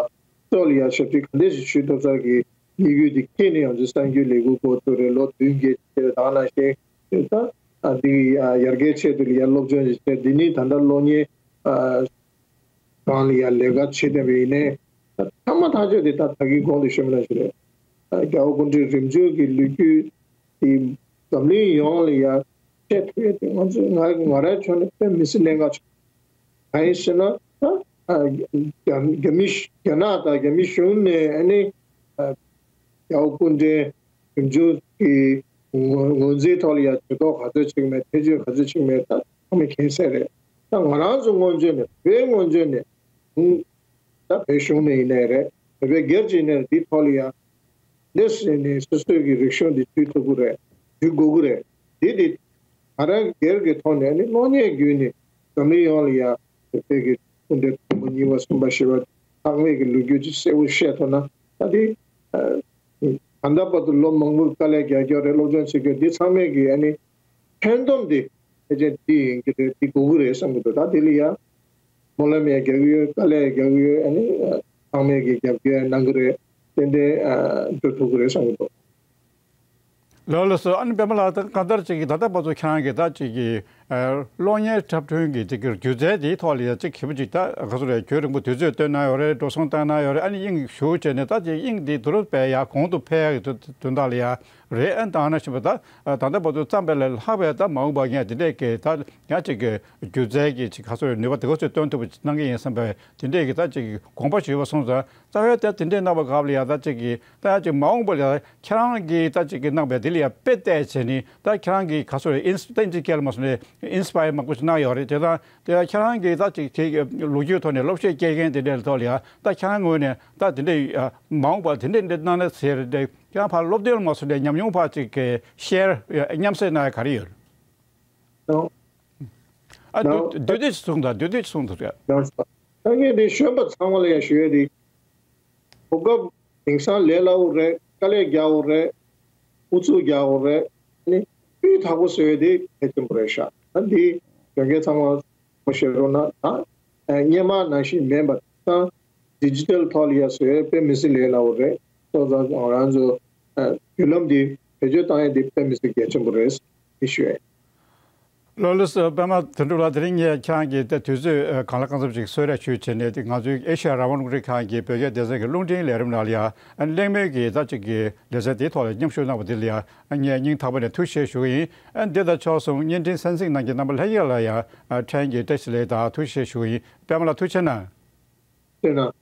སོགས་ལ་ཡ་ཞབས་ཕྱི་ག་འདྲས་ཞིག་ཞུ་ཐུབ་ས་གི་དམིགས་ཡུལ་དེ་འཁྱེར་ནས་ཡང་ཚོ་གསར་འགྱུར་ལས་འགུལ་འགོ་བཙུགས་རེད། ལོ་བདུན་བརྒྱད་ཅིག་ད་ནང་བཞིན་ད་འདི་ཡར་རྒྱས་ཆེད་དུ་ལ་ཡ་སློབ་སྦྱོང་ཞིག་བྱས། འདི་ནི་ད་ལྟ་གློག་བརྙན། ཨ་སྒང་ལ་ཡང་ལས་ཀ་བྱེད་བསྡད་པ་ཡིན་ནའི། ཐ་མ་ཐག་ཆོད་དེ་ད་ད་གིན་གོང་དུ་ཞུས་པ་ནང་བཞིན་རེད། ཨ་རྒྱལ་བ་སྐུ་ཕྲེང་རིམ་བྱོན་གྱི་ལོ་རྒྱུས་དེ་འཛམ་གླིང་ཡོངས་ལ་ཡང་བཤད་ཐུབ་ཡ་དེ་ང་ཚོ་ང་ང་རའི་ཕྱོགས་ནས་དཔེ་མི་སྲིད་གནད་འགག་ཆེ། གང་ཡིན་ཟེར་ན་ད་ཨ་རྒྱ་རྒྱ་མི་རྒྱ་ནག་དང་རྒྱ་མི་གཞུང་ནས་ཨ་ནི་ཨ་རྒྱལ་བ་སྐུ་ཕྲེང་རིམ་བྱོན་གྱི་ངོས་ངོས་འཛིན་ཐོག་ལ་ཡང་ཇུས་གཏོགས་ག་ཚོད་བྱེད་ཀྱི་མེད། ཐེ་བྱུས་ག་ཚོད་བྱེད་ཀྱི་མེད། ད་ཚང་མས་མཁྱེན་གསལ་རེད། ད་ང་རང་ཚོ་སྔོན་བྱོན་ནས་བོད་སྔོན་བྱོན་ནས་ད་བོད་གཞུང་ནས་ཡིན་ནའི་རེད། བོད་པའི་སྒེར་གྱི་ཡིན་ནའི་རེད། འདིའི་ཐོག་ལ་ཡང་འདི་ཟེར་ནས་སོ་སོའི་གི་རིག་གཞུང་འདི་བསྡུ་ཐུབ་ཀྱི་རེད། བསྡུ་དགོས་ཀྱི་རེད། འདི་འདི་ང་རང་སྒེར་གྱི་ཐོག་ནས་ནི་གློག་བརྙན་བརྒྱུད་ནས་འཛམ་གླིང་ཡོངས་ལ་ཡང་བོད་པའི་གི་སྐུ་ཕྲེང་དང་པོ་གཉིས་པ་གསུམ་པ་བཞི་པ་ཚང་མས་ཀྱི་ལོ་རྒྱུས་ཀྱི་གསལ་བོ་བཤད་ཐུབ་ན། ད་དེ་ཨ་ད་ལྟ་བར་དུ་ལོ་མང་པོའི་དཀའ་ལས་རྒྱག་རྒྱུ་རེད། སློབ་སྦྱོང་བྱེད་རྒྱུ་འདི་ཚང་མས་ཀྱི་ཨ་ནི་ཕན་སྟོབས་འདི་ཕལ་ཆེར་འདི་ཡིན་གྱི་རེད། འདི་དགོས་ཀྱི་རེད་བསམ་གྱི་འདུག་ད་དེ་ལ་ཡང་སྨོན་ལམ་ཡང་རྒྱག་གི་ཡོད། དཀའ་ལས་ཡང་རྒྱག་གི་ཡོད། ཨ་ནི་ཚང་མས་ཀྱི་རྒྱབ་སྐྱོར་གནང་གི་རེད། ཏན་ཏན་ཨ་འགྲོ་ཐུབ་ཀྱི་རེད་བསམ་གྱི་འདུག་ལགས་ལགས་སོ། ཨ་ནི་པད་མ་ལགས་ད་གང་ལྟར་ཅིག་གི་ད་ལྟ་བར་དུ་ཁྱེད་རང་གིས་ད་ཅིག་གི་ གློག་བརྙན་འཁྲབ་སྟོན་གྱི་ཅིག་སྒྱུ་རྩལ་དེའི་ཐོག་ལ་ཡང་ཅིག་གི་པོ་ཅིག་ད་ག་ཚོད་རེད། རྒྱུན་རིང་པོ་དུས་ཚོད་བཏོན་གནང་ཡོད་རེད། འགྲོ་སོང་བཏང་གནང་ཡོད་རེད། ཨ་ནི་དབྱིངས་ཞུགས་བྱས་ནས་ད་ཅིག་དབྱིངས་དེ་དུ་རུབ་པའི་ཡ་གོང་དུ་འཕེལ་ཡག་གི་དོན་དག་ལ་ཡ་རེད། ཨ་ནི་ད་ནང་བཞིན་པ་ད་ད་ལྟ་བར་དུ་བརྩམས་པ་ལས་ལྷག་པའི་ད་མ་འོངས་པ་ངས་དེ་འདྲས་ཀྱི་ད་ཡང་ཅིག་གི་སྒྱུ་རྩལ་གྱི་ཅིག་ག་ཚོད་རེད། ནུས་པ་དེ་ག་ཚོད་བཏོན་ཐུབ་པ་ཅིག་གནང་གི་ཡིན་བསམ་པའི་དེ་འདྲས་ཀྱི་ད་ཅིག་དགོངས་པ་ཞུས་པ་སོང་ཙང་། རྩ་བའི་ད་དེ་འདྲས་གནང་བ་སྐབས་ལ་ཡ་ད་ཅིག་གི་ད་ཡང་ཅིག་མ་འོངས་པ་ལ་ཡ་ཁྱེད་རང་གིས་ད་ཅིག་གི་གནང་བའི་དེ་ལ་ཡ་དཔེ་བལྟས་བྱས་ནི་ད་ཁྱེད་རང་གིས་ག་ཚོད་རེད། ཨིན་སི་ད་ཅིག་སྐད་ལ་མ་སོང་ནས་ཨིན་སི་པ་ཡར་མང་པོ་ཞིག་གནང་ཡོད་རེད། དེ་དང་དེ་ཡང་ཁྱེད་རང་གིས་ད་ཅིག་དེ་ལོ་རྒྱུས་ཐོག་ནས་སློབ་ཤེས་སྐྱེལ་མཁན་དེ་འདྲའི་ཐོག་ལ་ཡ་ད་ཁྱེད་རང་ངོས་ནས་ད་དེ་འདྲས་མ་འོངས་པ་དེ་འདྲས་འདྲས་གནང་ན་ཟེར་ཏེ་ཁྱེད་རང་ཕར་སློབ་དེབ་ལ་མ་སོང་ནས་ཉམས་མྱོང་ཕར་ཅིག་གི་ཤེར་མཉམ་བསྲེས་གནང་ཡ་ག་རེ་ཡོད། ནོ། ཨ་ནོ། བསྡུས་བསྡུས་ཏེ་གསུངས་དང་། བསྡུས་ཏེ་གསུངས་དང་། ནོ། ད་ངས་འདི་གཞོན་པ་ཚང་མ་ལ་ཡང་ཞུ་ཡས་འདི། གོ་སྐབས་དེང་སང་ལས་སླ་བོ་རེད། དཀའ་ལས་རྒྱག་དགོས་རེད། ཨུ་ཚུགས་རྒྱག་དགོས་རེད། ཨ་ནི་སྤུས་དག་པོ་བཟོ་ཡས་འདི་གལ་ཆེན་པོ་རེད་ཤག་ད་འདི་གཞོན་སྐྱེས་ཚང་མ་ཞེ་རོགས་གནང་། ད་སྔོན་མ་ནང་བཞིན་མིན་པ་དེང་སང་ཌི་ཇི་ཊལ་ཐོག་ལ་ཡ་བཟོ་ཡས་དཔེ་མི་སྲིད་ལས་སླ་བོ་རེད། སོ་སོ་རང་ཚོ་བརྒྱུད་ལམ་འདི་བེད་སྤྱོད་བཏང་ཡས་འདི་དཔེ་མི་སྲིད་གལ་ཆེན་པོ་རེད། འདི་ཞུ་ཡས། ལགས་ལགས་སོ། པད་མ་དོན་གྲུབ་ལགས། དེ་རིང་ངས་ཁྱེད་རང་གི་དུས་ཚོད་གང་ལ་གང་འཚམ་ཞིག་གསོལ་རས་ཞུས་བྱས་ནས། ང་ཚོའི་ཨེ་ཤ་ཡ་རང་དབང་རླུང་འཕྲིན་ཁང་གི་བོད་སྐད་སྡེ་ཚན་གྱི་རླུང་འཕྲིན་ལས་རིམ་ནང་ལ་ཡ་གླེང་མོལ་གྱི་ད་ཅིག་གི་ལེ་ཚན་དེའི་ཐོག་ལ་མཉམ་ཞུགས་གནང་བ་དེ་ལ་ཡ་ངས་སྙིང་ཐག་པ་ནས་ཐུགས་རྗེ་ཆེ་ཞུ་གི་ཡིན། འདི་དང་ཕྱོགས་མཚུངས་བརྙན་འཕྲིན་གསན་གཟིགས་གནང་མཁན་རྣམ་པ་ལྷན་རྒྱས་ལ་ཡང་ཕྲན་གྱིས་བཀྲ་ཤིས་བདེ་ལེགས་དང་ཐུགས་རྗེ་ཆེ་ཞུ་གི་ཡིན། པད་མ་ལགས་ཐུགས་རྗེ་གནང་། ཐུགས་རྗེ་གནང་།